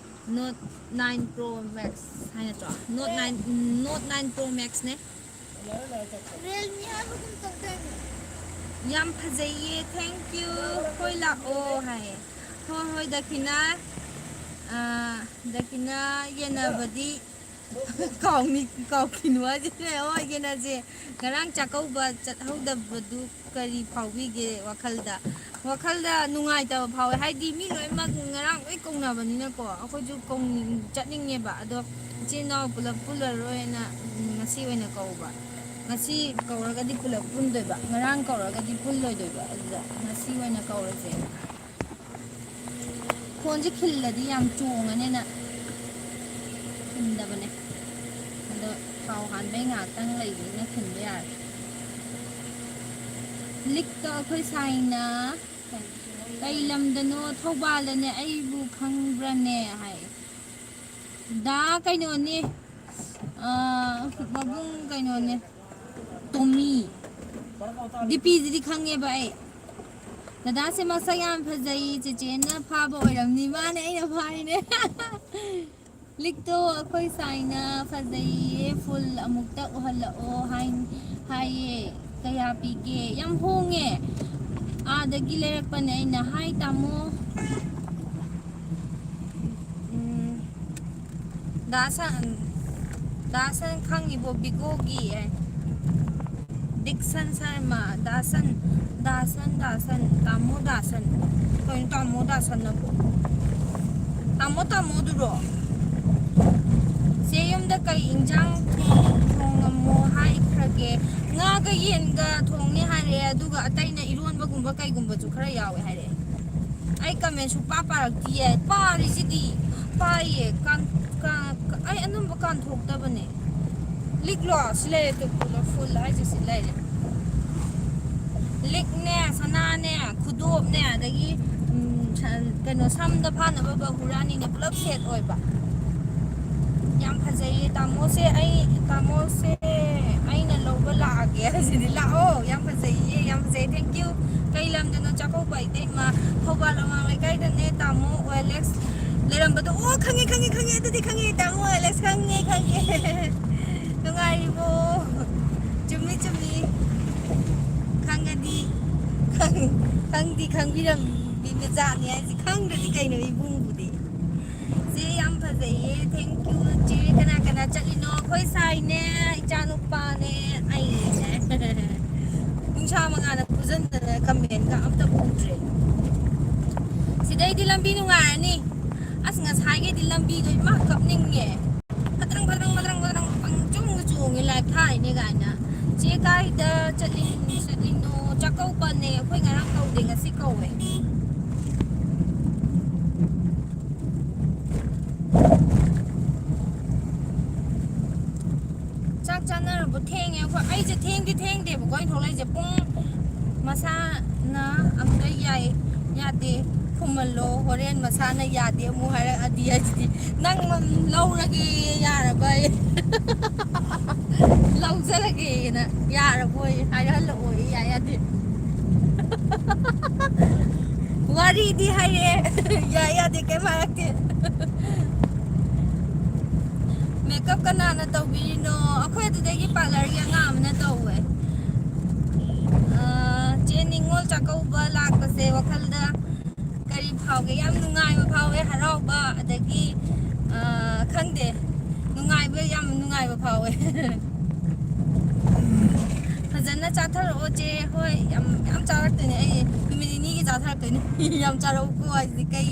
Note nine Pro Max ꯍꯥꯏ ꯅꯠꯇ꯭ꯔꯣ? Note nine, Note nine Pro Maxꯅꯦ꯫ Realme ꯍꯥꯏꯕꯒꯨꯝ ꯇꯧꯗꯥꯏꯅꯦ? ꯌꯥꯝ ꯐꯖꯩꯌꯦ, thank you꯫ ꯍꯣꯏ, ꯂꯥꯛꯑꯣ ꯍꯥꯏꯌꯦ꯫ ꯍꯣꯏ, ꯍꯣꯏ, ꯗꯈꯤꯅꯥ꯫ ꯑꯥ, ꯗꯈꯤꯅꯥ ꯌꯦꯟꯅꯕꯗꯤ ꯀꯥꯎꯅꯤ, ꯀꯥꯎꯈꯤꯅꯨ ꯍꯥꯏꯁꯤꯅꯦ꯫ ꯍꯣꯏ, ꯌꯦꯟꯅꯁꯦ꯫ ꯉꯔꯥꯡ ꯆꯥꯛꯀꯧꯕ ꯆꯠꯍꯧꯗꯕꯗꯨ ꯀꯔꯤ ꯐꯥꯎꯕꯤꯒꯦ ꯋꯥꯈꯜꯗ? ꯋꯥꯈꯜꯗ ꯅꯨꯡꯉꯥꯏꯇꯕ ꯐꯥꯎꯋꯦ꯫ ꯍꯥꯏꯗꯤ ꯃꯤ ꯂꯣꯏꯅꯃꯛ ꯉꯔꯥꯡ ꯂꯣꯏ ꯀꯧꯅꯕꯅꯤꯅꯀꯣ, ꯑꯩꯈꯣꯏꯁꯨ ꯀꯧꯅꯤꯡ-, ꯆꯠꯅꯤꯡꯉꯦꯕ꯫ ꯑꯗꯣ ꯏꯆꯤꯟ ꯏꯅꯥꯎ ꯄꯨꯂꯞ ꯄꯨꯜꯂꯔꯣꯏꯅ, ꯎꯝ, ꯉꯁꯤ ꯑꯣꯏꯅ ꯀꯧꯕ꯫ ꯉꯁꯤ ꯀꯧꯔꯒꯗꯤ ꯄꯨꯂꯞ ꯄꯨꯟꯗꯣꯏꯕ, ꯉꯔꯥꯡ ꯀꯧꯔꯒꯗꯤ ꯄꯨꯜꯂꯣꯏꯗꯣꯏꯕ꯫ ꯑꯗꯨꯗ ꯉꯁꯤ ꯑꯣꯏꯅ ꯀꯧꯔꯁꯦꯅ꯫ ꯐꯣꯟꯁꯦ ꯈꯤꯜꯂꯗꯤ ꯌꯥꯝ ꯆꯣꯡꯉꯅꯦꯅ ꯈꯤꯟꯗꯕꯅꯦ꯫ ꯑꯗꯣ ꯊꯥꯎ ꯍꯥꯟꯕꯩ ꯉꯥꯏꯍꯥꯛꯇꯪ ꯂꯩꯕꯅꯤꯅ ꯈꯤꯟꯕ ꯌꯥꯔꯦ꯫ ꯂꯤꯛꯇꯣ ꯑꯩꯈꯣꯏ ꯁꯥꯏꯅ "ꯀꯩ ꯂꯝꯗꯅꯣ? ꯊꯧꯕꯥꯜꯗꯅꯦ, ꯑꯩꯕꯨ ꯈꯪꯕ꯭ꯔꯅꯦ?" ꯍꯥꯏ꯫ ꯗꯥ ꯀꯩꯅꯣꯅꯦ, ꯑꯥ, ꯃꯕꯨꯡ ꯀꯩꯅꯣꯅꯦ, ꯇꯣꯃꯤ꯫ ꯗꯤꯄꯤꯁꯤꯗꯤ ꯈꯪꯉꯦꯕ ꯑꯩ꯫ ꯗꯗꯥꯁꯦ ꯃꯁꯛ ꯌꯥꯝ ꯐꯖꯩ, ꯆꯦꯆꯦꯅ ꯐꯥꯕ ꯑꯣꯏꯔꯝꯅꯤ꯫ ꯃꯥꯅꯦ, ꯑꯩꯅ ꯐꯥꯔꯤꯅꯦ꯫ ꯂꯤꯛꯇꯣ ꯑꯩꯈꯣꯏ ꯁꯥꯏꯅ ꯐꯖꯩꯌꯦ, ꯐꯨꯜ ꯑꯃꯨꯛꯇ ꯎꯍꯜꯂꯛꯑꯣ ꯍꯥꯏ-, ꯍꯥꯏꯌꯦ꯫ ꯀꯌꯥ ꯄꯤꯒꯦ? ꯌꯥꯝ ꯍꯣꯡꯉꯦ꯫ ꯑꯥꯗꯒꯤ ꯂꯩꯔꯛꯄꯅꯦ ꯑꯩꯅ꯫ ꯍꯥꯏ ꯇꯥꯃꯣ꯫ ꯎꯝ, ꯗꯥ ꯁꯟ, ꯗꯥ ꯁꯟ ꯈꯪꯉꯤꯕꯣ? ꯕꯤꯒꯣꯒꯤ ꯍꯥꯏ꯫ ꯗꯤꯛꯁꯟ ꯁꯔꯃ, ꯗꯥꯁꯟ, ꯗꯥꯁꯟ, ꯗꯥꯁꯟ, ꯇꯥꯃꯣ ꯗꯥꯁꯟ꯫ ꯀꯩꯅꯣ ꯇꯥꯃꯣ ꯗꯥꯁꯟ ꯑꯕꯣ? ꯇꯥꯃꯣ, ꯇꯥꯃꯣꯗꯨꯔꯣ? ꯆꯦ ꯌꯨꯝꯗ ꯀꯩ ꯏꯟꯖꯥꯡ ꯊꯣꯡ-, ꯊꯣꯡꯉꯝꯃꯣ ꯍꯥꯏꯈ꯭ꯔꯒꯦ? ꯉꯥꯒ ꯌꯦꯟꯒ ꯊꯣꯡꯅꯤ ꯍꯥꯏꯔꯛꯑꯦ, ꯑꯗꯨꯒ ꯑꯇꯩꯅ ꯏꯔꯣꯟꯕꯒꯨꯝꯕ ꯀꯩꯒꯨꯝꯕꯁꯨ ꯈꯔ ꯌꯥꯎꯋꯦ ꯍꯥꯏꯔꯛꯑꯦ꯫ ꯑꯩ ꯀꯃꯦꯟ ꯁꯨꯡꯄꯥ ꯄꯥꯔꯛꯇꯤꯌꯦ꯫ ꯄꯥꯔꯤꯁꯤꯗꯤ꯫ ꯄꯥꯏꯌꯦ꯫ ꯀꯥꯟ-, ꯀꯥ-, ꯑꯩ ꯑꯅꯝꯕ ꯀꯥꯟꯊꯣꯛꯇꯕꯅꯦ꯫ ꯂꯤꯛꯂꯣ? ꯁꯤ ꯂꯩꯔꯦ, ꯇꯨ ꯄꯨꯂꯞ ꯐꯨꯜ ꯍꯥꯏꯁꯦ ꯁꯤ ꯂꯩꯔꯦ꯫ ꯂꯤꯛꯅꯦ, ꯁꯅꯥꯅꯦ, ꯈꯨꯗꯣꯞꯅꯦ, ꯑꯗꯒꯤ, ꯎꯝ, ꯁ-, ꯀꯩꯅꯣ, ꯁꯝꯗ ꯐꯥꯅꯕ ꯕꯍꯨꯔꯥꯅꯤꯅꯦ, ꯄꯨꯂꯞ ꯁꯦꯠ ꯑꯣꯏꯕ꯫ ꯌꯥꯝ ꯐꯖꯩꯌꯦ ꯇꯥꯃꯣꯁꯦ, ꯑꯩ, ꯇꯥꯃꯣꯁꯦ ꯑꯩꯅ ꯂꯧꯕ ꯂꯥꯛꯑꯒꯦ ꯍꯥꯏꯁꯤꯗꯤ꯫ ꯂꯥꯛꯑꯣ, ꯌꯥꯝ ꯐꯖꯩꯌꯦ, ꯌꯥꯝ ꯐꯖꯩ, thank you꯫ ꯀꯩ ꯂꯝꯗꯅꯣ? ꯆꯥꯛꯀꯧꯕ ꯏꯇꯩꯃ, ꯊꯧꯕꯥꯜ ꯑꯋꯥꯡ ꯂꯩꯀꯥꯏꯗꯅꯦ ꯇꯥꯃꯣ ꯑꯣ ꯑꯦꯂꯦꯛꯁ ꯂꯩꯔꯝꯕꯗꯣ꯫ ꯑꯣ, ꯈꯪꯉꯦ, ꯈꯪꯉꯦ, ꯈꯪꯉꯦ, ꯑꯗꯨꯗꯤ ꯈꯪꯉꯦ, ꯇꯥꯃꯣ ꯑꯦꯂꯦꯛꯁ, ꯈꯪꯉꯦ, ꯈꯪꯉꯦ꯫ ꯅꯨꯡꯉꯥꯏꯔꯤꯕꯣ? ꯆꯨꯝꯃꯤ, ꯆꯨꯝꯃꯤ꯫ ꯈꯪꯉꯗꯤ, ꯈꯪ-, ꯈꯪꯗꯤ ꯈꯪꯕꯤꯔꯝꯕꯤ ꯃꯆꯥꯅꯤ ꯍꯥꯏꯁꯦ꯫ ꯈꯪꯗ꯭ꯔꯗꯤ ꯀꯩꯅꯣ ꯏꯕꯨꯡꯕꯨꯗꯤ? ꯌꯥꯝ ꯐꯖꯩꯌꯦ꯫ Thank you, ꯆꯦ꯫ ꯀꯅꯥ ꯀꯅꯥ ꯆꯠꯂꯤꯅꯣ? ꯑꯩꯈꯣꯏ ꯁꯥꯏꯅꯦ, ꯏꯆꯥꯅꯨꯄꯥꯅꯦ, ꯑꯩꯅꯦ꯫ ꯅꯨꯡꯁꯥ ꯃꯉꯥꯜꯅ ꯐꯨꯖꯟꯗꯅ ꯀꯃꯦꯟꯒ ꯑꯝꯇ ꯎꯗ꯭ꯔꯦ꯫ ꯁꯤꯗꯩꯗꯤ ꯂꯝꯕꯤ ꯅꯨꯡꯉꯥꯏꯔꯅꯤ꯫ ꯑꯁ, ꯉꯁꯥꯏꯒꯩꯗꯤ ꯂꯝꯕꯤꯗꯣ ꯏꯃꯥ ꯀꯞꯅꯤꯡꯉꯦ꯫ ꯐꯗ꯭ꯔꯪ ꯐꯗ꯭ꯔꯪ ꯐꯗ꯭ꯔꯪ ꯐꯗ꯭ꯔꯪ ꯄꯪꯆꯣꯡꯗ ꯆꯣꯡꯉꯦ, ꯂꯥꯏꯞ ꯊꯥꯔꯤꯅꯦ ꯀꯥꯏꯅ꯫ ꯆꯦ ꯀꯥꯏꯗ ꯆꯠꯂꯤ-, ꯆꯠꯂꯤꯅꯣ? ꯆꯥꯛꯀꯧꯕꯅꯦ꯫ ꯑꯩꯈꯣꯏ ꯉꯔꯥꯡ ꯀꯧꯗꯦ, ꯉꯁꯤ ꯀꯧꯋꯦ꯫ ꯆꯥꯛ ꯆꯥꯅꯔꯕꯣ? ꯊꯦꯡꯉꯦ ꯑꯩꯈꯣꯏ꯫ ꯑꯩꯁꯦ ꯊꯦꯡꯗꯤ ꯊꯦꯡꯗꯦꯕꯀꯣ, ꯑꯩ ꯊꯣꯛꯂꯛꯏꯁꯦ ꯄꯨꯡ, ꯃꯁꯥꯅ ꯑꯝꯇ ꯌꯥꯏ, ꯌꯥꯗꯦ, ꯈꯨꯝꯍꯜꯂꯣ, ꯍꯣꯔꯦꯟ ꯃꯁꯥꯅ ꯌꯥꯗꯦ ꯑꯃꯨꯛ ꯍꯥꯏꯔꯛꯑꯗꯤ ꯍꯥꯏꯁꯤꯗꯤ꯫ ꯅꯪ ꯂꯧꯔꯒꯦ ꯌꯥꯔꯕ ꯑꯩ? ꯂꯧꯖꯔꯒꯦꯅ ꯌꯥꯔꯕꯣꯏ ꯍꯥꯏꯔꯛꯍꯜꯂꯛꯑꯣ, ꯌꯥꯏ ꯌꯥꯗꯦ꯫ ꯋꯥꯔꯤꯗꯤ ꯍꯥꯏꯔꯦ, ꯌꯥꯏ ꯌꯥꯗꯦ ꯀꯩꯝ ꯍꯥꯏꯔꯛꯇꯦ꯫ ꯃꯦꯀꯞ ꯀꯅꯥꯅ ꯇꯧꯕꯤꯔꯤꯅꯣ? ꯑꯩꯈꯣꯏ ꯑꯗꯨꯗꯒꯤ ꯄꯥꯔꯂꯔꯒꯤ ꯑꯉꯥꯡ ꯑꯃꯅ ꯇꯧꯋꯦ꯫ ꯑꯥ, ꯆꯦ ꯅꯤꯉꯣꯜ ꯆꯥꯛꯀꯧꯕ ꯂꯥꯛꯄꯁꯦ ꯋꯥꯈꯜꯗ ꯀꯔꯤ ꯐꯥꯎꯒꯦ? ꯌꯥꯝ ꯅꯨꯡꯉꯥꯏꯕ ꯐꯥꯎꯋꯦ, ꯍꯔꯥꯎꯕ, ꯑꯗꯒꯤ, ꯑꯥ, ꯈꯪꯗꯦ, ꯅꯨꯡꯉꯥꯏꯕ, ꯌꯥꯝ ꯅꯨꯡꯉꯥꯏꯕ ꯐꯥꯎꯋꯦ꯫ ꯐꯖꯅ ꯆꯥꯊꯔꯛꯑꯣ ꯆꯦ꯫ ꯍꯣꯏ, ꯌꯥꯝ, ꯌꯥꯝ ꯆꯥꯔꯛꯇꯣꯏꯅꯦ ꯑꯩ, ꯅꯨꯃꯤꯠ ꯅꯤꯅꯤꯒꯤ ꯆꯥꯊꯔꯛꯇꯣꯏꯅꯦ꯫ ꯌꯥꯝ ꯆꯥꯔꯛꯎꯀꯣ ꯍꯥꯏꯁꯤꯗꯤ ꯀꯩ,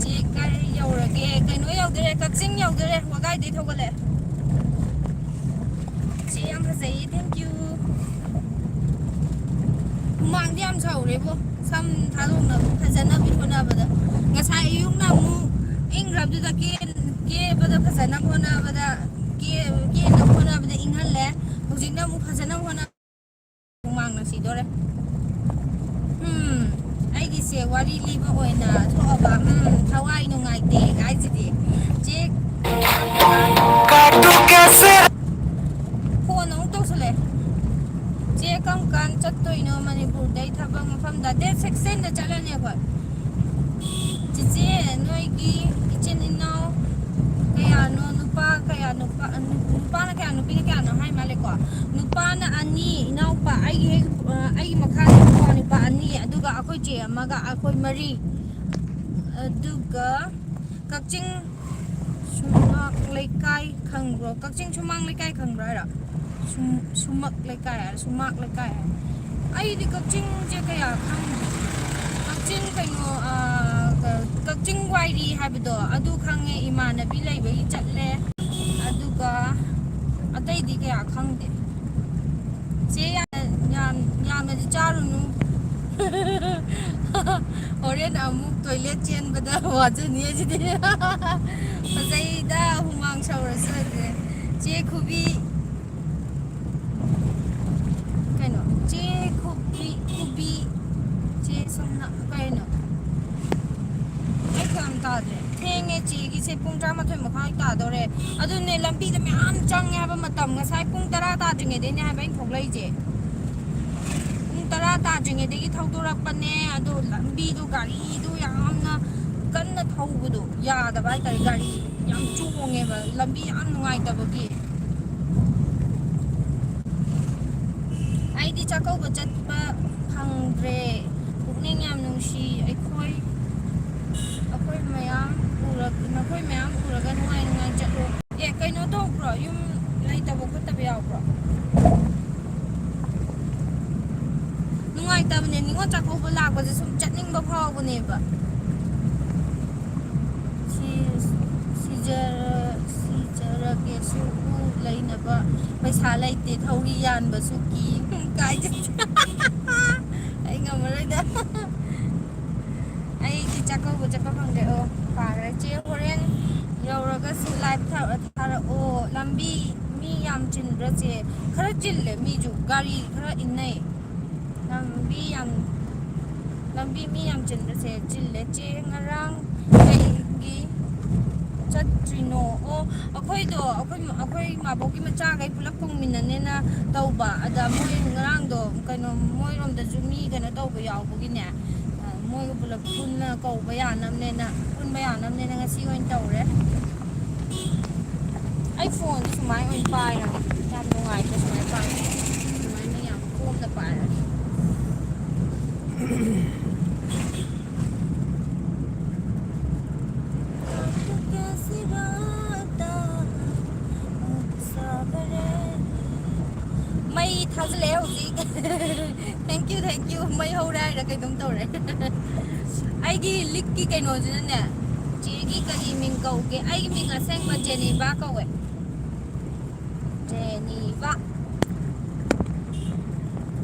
ꯆꯦ ꯀꯥꯏ ꯌꯧꯔꯒꯦ? ꯀꯩꯅꯣ ꯌꯧꯗꯣꯔꯦ, ꯀꯛꯆꯤꯡ ꯌꯧꯗꯣꯔꯦ, ꯋꯥꯒꯥꯏꯗꯩ ꯊꯧꯒꯠꯂꯦ꯫ ꯆꯦ ꯌꯥꯝ ꯐꯖꯩꯌꯦ, thank you꯫ ꯍꯨꯃꯥꯡꯗꯤ ꯌꯥꯝ ꯁꯧꯔꯦꯕꯣ, ꯁꯝ ꯊꯥꯗꯣꯛꯅꯕ ꯐꯖꯅꯕ ꯍꯣꯠꯅꯕꯗ꯫ ꯉꯁꯥꯏ ꯑꯌꯨꯛꯅ ꯑꯃꯨꯛ ꯏꯪꯈ꯭ꯔꯕꯗꯨꯗ ꯀꯦ-, ꯀꯦꯕꯗ ꯐꯖꯅꯕ ꯍꯣꯠꯅꯕꯗ, ꯀꯦ-, ꯀꯦꯅꯕ ꯍꯣꯠꯅꯕꯗ ꯏꯪꯍꯜꯂꯦ꯫ ꯍꯧꯖꯤꯛꯅ ꯑꯃꯨꯛ ꯐꯖꯅꯕ ꯍꯣꯠꯅ-, ꯍꯨꯃꯥꯡꯅ ꯁꯤꯗꯣꯔꯦ꯫ ꯎꯝ, ꯑꯩꯒꯤꯁꯦ ꯋꯥꯔꯤ ꯂꯤꯕ ꯑꯣꯏꯅ ꯊꯣꯛꯑꯕ, ꯎꯝ, ꯊꯋꯥꯏ ꯅꯨꯡꯉꯥꯏꯇꯦ ꯍꯥꯏꯁꯤꯗꯤ꯫ ꯆꯦ, ꯐꯣꯟ ꯑꯃꯨꯛ ꯇꯧꯁꯜꯂꯛꯑꯦ꯫ ꯆꯦ, ꯀꯔꯝ ꯀꯥꯟ ꯆꯠꯇꯣꯏꯅꯣ ꯃꯅꯤꯄꯨꯔꯗꯩ ꯊꯕꯛ ꯃꯐꯝꯗ? Date sixteenꯗ ꯆꯠꯂꯅꯤ ꯑꯩꯈꯣꯏ꯫ ꯆꯤꯆꯦ, ꯅꯣꯏꯒꯤ ꯏꯆꯤꯟ ꯏꯅꯥꯎ ꯀꯌꯥꯅꯣ? ꯅꯨꯄꯥ ꯀꯌꯥ, ꯅꯨꯄꯥ, ꯅꯨꯄꯥꯅ ꯀꯌꯥ, ꯅꯨꯄꯤꯅ ꯀꯌꯥꯅꯣ ꯍꯥꯏ ꯃꯥꯜꯂꯦꯀꯣ? ꯅꯨꯄꯥꯅ ꯑꯅꯤ, ꯏꯅꯥꯎꯄꯥ, ꯑꯩꯒꯤ ꯍꯦꯛ, ꯑ, ꯑꯩꯒꯤ ꯃꯈꯥꯗ ꯅꯨꯄꯥ, ꯅꯨꯄꯥ ꯑꯅꯤ, ꯑꯗꯨꯒ ꯑꯩꯈꯣꯏ ꯆꯦ ꯑꯃꯒ, ꯑꯩꯈꯣꯏ ꯃꯔꯤ꯫ ꯑꯗꯨꯒ ꯀꯛꯆꯤꯡ ꯁꯨꯃꯥꯛ ꯂꯩꯀꯥꯏ ꯈꯪꯕ꯭ꯔꯣ? ꯀꯛꯆꯤꯡ ꯁꯨꯃꯥꯡ ꯂꯩꯀꯥꯏ ꯈꯪꯕ꯭ꯔꯥ ꯍꯥꯏꯔꯣ? ꯁꯨꯝ-, ꯁꯨꯃꯛ ꯂꯩꯀꯥꯏ ꯍꯥꯏꯔ, ꯁꯨꯃꯥꯛ ꯂꯩꯀꯥꯏ ꯍꯥꯏꯔ꯫ ꯑꯩꯗꯤ ꯀꯛꯆꯤꯡꯁꯦ ꯀꯌꯥ ꯈꯪꯗꯦ꯫ ꯀꯛꯆꯤꯡ ꯀꯩꯅꯣ, ꯑꯥ, ꯀ-, ꯀꯛꯆꯤꯡ ꯋꯥꯏꯔꯤ ꯍꯥꯏꯕꯗꯣ ꯑꯗꯨ ꯈꯪꯉꯦ, ꯏꯃꯥꯟꯅꯕꯤ ꯂꯩꯕꯒꯤ ꯆꯠꯂꯦ꯫ ꯑꯗꯨꯒ ꯑꯇꯩꯗꯤ ꯀꯌꯥ ꯈꯪꯗꯦ꯫ ꯆꯦ ꯌꯥ-, ꯌꯥꯝ-, ꯌꯥꯝꯅꯗꯤ ꯆꯥꯔꯨꯅꯨ꯫ ꯍꯣꯔꯦꯟ ꯑꯃꯨꯛ ꯇꯣꯏꯂꯦꯠ ꯆꯦꯟꯕꯗ ꯋꯥꯖꯅꯤ ꯑꯁꯤꯗꯤ꯫ ꯐꯖꯩꯗ, ꯍꯨꯃꯥꯡ ꯁꯧꯔꯁꯨ꯫ ꯆꯦ ꯈꯨꯕꯤ, ꯀꯩꯅꯣ, ꯆꯦ ꯈꯨꯕꯤ, ꯈꯨꯕꯤ, ꯆꯦ ꯁꯣꯝꯅ, ꯀꯩꯅꯣ? ꯑꯩ ꯒ꯭ꯌꯥꯟ ꯇꯥꯗ꯭ꯔꯦ꯫ ꯊꯦꯡꯉꯦ ꯆꯦꯒꯤꯁꯦ, ꯄꯨꯡ ꯇꯔꯥꯃꯥꯊꯣꯏ ꯃꯈꯥꯏ ꯇꯥꯗꯧꯔꯦ꯫ ꯑꯗꯨꯅꯦ, ꯂꯝꯕꯤꯗ ꯃꯌꯥꯝ ꯆꯪꯉꯦ ꯍꯥꯏꯕ ꯃꯇꯝ, ꯉꯁꯥꯏ ꯄꯨꯡ ꯇꯔꯥ ꯇꯥꯗ꯭ꯔꯤꯉꯩꯗꯩꯅꯦ ꯍꯥꯏꯕ ꯑꯩꯅ ꯊꯣꯛꯂꯛꯏꯁꯦ꯫ ꯄꯨꯡ ꯇꯔꯥ ꯇꯥꯗ꯭ꯔꯤꯉꯩꯗꯒꯤ ꯊꯧꯗꯣꯔꯛꯄꯅꯦ, ꯑꯗꯣ ꯂꯝꯕꯤꯗꯣ ꯒꯥꯔꯤꯗꯣ ꯌꯥꯝꯅ ꯀꯟꯅ ꯊꯧꯕꯗꯣ ꯌꯥꯗꯕ ꯍꯥꯏꯇꯥꯔꯦ, ꯒꯥꯔꯤ ꯌꯥꯝ ꯆꯣꯡꯉꯦꯕ, ꯂꯝꯕꯤ ꯌꯥꯝ ꯅꯨꯡꯉꯥꯏꯇꯕꯒꯤ꯫ ꯑꯩꯗꯤ ꯆꯥꯛꯀꯧꯕ ꯆꯠꯄ ꯐꯪꯗ꯭ꯔꯦ꯫ ꯄꯨꯛꯅꯤꯡ ꯌꯥꯝ ꯅꯨꯡꯁꯤ꯫ ꯑꯩꯈꯣꯏ, ꯑꯩꯈꯣꯏ ꯃꯌꯥꯝ ꯎꯔ-, ꯅꯈꯣꯏ ꯃꯌꯥꯝ ꯎꯔꯒ ꯅꯨꯡꯉꯥꯏ ꯅꯨꯡꯉꯥꯏ ꯆꯠꯂꯣ꯫ ꯑꯦ, ꯀꯩꯅꯣ ꯇꯧꯕ꯭ꯔꯣ? ꯌꯨꯝ ꯂꯩꯇꯕ ꯈꯣꯠꯇꯕ ꯌꯥꯎꯕ꯭ꯔꯣ? ꯅꯨꯡꯉꯥꯏꯇꯕꯅꯦ, ꯅꯤꯉꯣꯜ ꯆꯥꯛꯀꯧꯕ ꯂꯥꯛꯄꯁꯦ ꯁꯨꯝ ꯆꯠꯅꯤꯡꯕ ꯐꯥꯎꯕꯅꯦꯕ꯫ ꯁꯤ-, ꯁꯤꯖꯔ-, ꯁꯤꯖꯔꯒꯦꯁꯨ ꯎ ꯂꯩꯅꯕ ꯄꯩꯁꯥ ꯂꯩꯇꯦ, ꯊꯧꯔꯤ ꯌꯥꯟꯕꯁꯨ ꯀꯤ꯫ ꯀꯥꯏ ꯆꯠ-, ꯑꯩ ꯉꯝꯃꯔꯣꯏꯗ꯫ ꯑꯩꯗꯤ ꯆꯥꯛꯀꯧꯕ ꯆꯠꯄ ꯐꯪꯗ꯭ꯔꯦ꯫ ꯑꯣ, ꯐꯔꯦ꯫ ꯆꯦ ꯍꯣꯔꯦꯟ ꯌꯧꯔꯒꯁꯨ ꯂꯥꯏꯚ ꯊꯥ-, ꯊꯥꯔꯛꯑꯣ꯫ ꯂꯝꯕꯤ ꯃꯤ ꯌꯥꯝ ꯆꯤꯟꯕ꯭ꯔꯥ ꯆꯦ? ꯈꯔ ꯆꯤꯜꯂꯦ ꯃꯤꯁꯨ, ꯒꯥꯔꯤ ꯈꯔ ꯏꯟꯅꯩ꯫ ꯂꯝꯕꯤ ꯌꯥꯝ, ꯂꯝꯕꯤ ꯃꯤ ꯌꯥꯝ ꯆꯤꯟꯕ꯭ꯔꯥ ꯆꯦ? ꯆꯤꯜꯂꯦ꯫ ꯆꯦ ꯉꯔꯥꯡ ꯀꯩꯒꯤ ꯆꯠꯇ꯭ꯔꯤꯅꯣ? ꯑꯣ, ꯑꯩꯈꯣꯏꯗꯣ, ꯑꯩꯈꯣꯏ, ꯑꯩꯈꯣꯏ ꯃꯥꯕꯣꯛꯀꯤ ꯃꯆꯥꯈꯩ ꯄꯨꯂꯞ ꯄꯨꯡꯃꯤꯟꯅꯅꯦꯅ ꯇꯧꯕ꯫ ꯑꯗ ꯃꯣꯏ ꯉꯔꯥꯡꯗꯣ ꯀꯩꯅꯣ, ꯃꯣꯏꯔꯣꯝꯗꯁꯨ ꯃꯤ ꯀꯩꯅꯣ ꯇꯧꯕ ꯌꯥꯎꯕꯒꯤꯅꯦ, ꯑ, ꯃꯣꯏꯒ ꯄꯨꯂꯞ ꯄꯨꯟꯅ ꯀꯧꯕ ꯌꯥꯅꯕꯅꯦꯅ, ꯄꯨꯟꯕ ꯌꯥꯅꯕꯅꯦꯅ ꯉꯁꯤ ꯑꯣꯏꯅ ꯇꯧꯔꯦ꯫ ꯑꯩ ꯐꯣꯟꯁꯦ ꯁꯨꯃꯥꯏꯅ ꯑꯣꯏꯅ ꯄꯥꯏꯔꯒꯦ꯫ ꯌꯥꯝ ꯅꯨꯡꯉꯥꯏꯇꯦ ꯁꯨꯃꯥꯏꯅ ꯄꯥꯏꯕꯁꯦ꯫ ꯁꯨꯃꯥꯏꯅ ꯌꯥꯝ ꯀꯣꯝꯅ ꯄꯥꯏꯔꯒꯦ꯫ ꯊꯥꯖꯤꯜꯂꯛꯑꯦ ꯍꯧꯖꯤꯛ꯫ Thank you, thank you. ꯃꯩ ꯍꯧꯔꯦ ꯍꯥꯏꯔ ꯀꯩꯅꯣꯝ ꯇꯧꯔꯦ꯫ ꯑꯩꯒꯤ ꯂꯤꯛꯀꯤ ꯀꯩꯅꯣꯁꯤꯅꯅꯦ, ꯆꯦꯒꯤ ꯀꯔꯤ ꯃꯤꯡ ꯀꯧꯒꯦ? ꯑꯩꯒꯤ ꯃꯤꯡ ꯑꯁꯦꯡꯕ ꯖꯦꯅꯤꯕꯥ ꯀꯧꯋꯦ꯫ ꯖꯦꯅꯤꯕꯥ꯫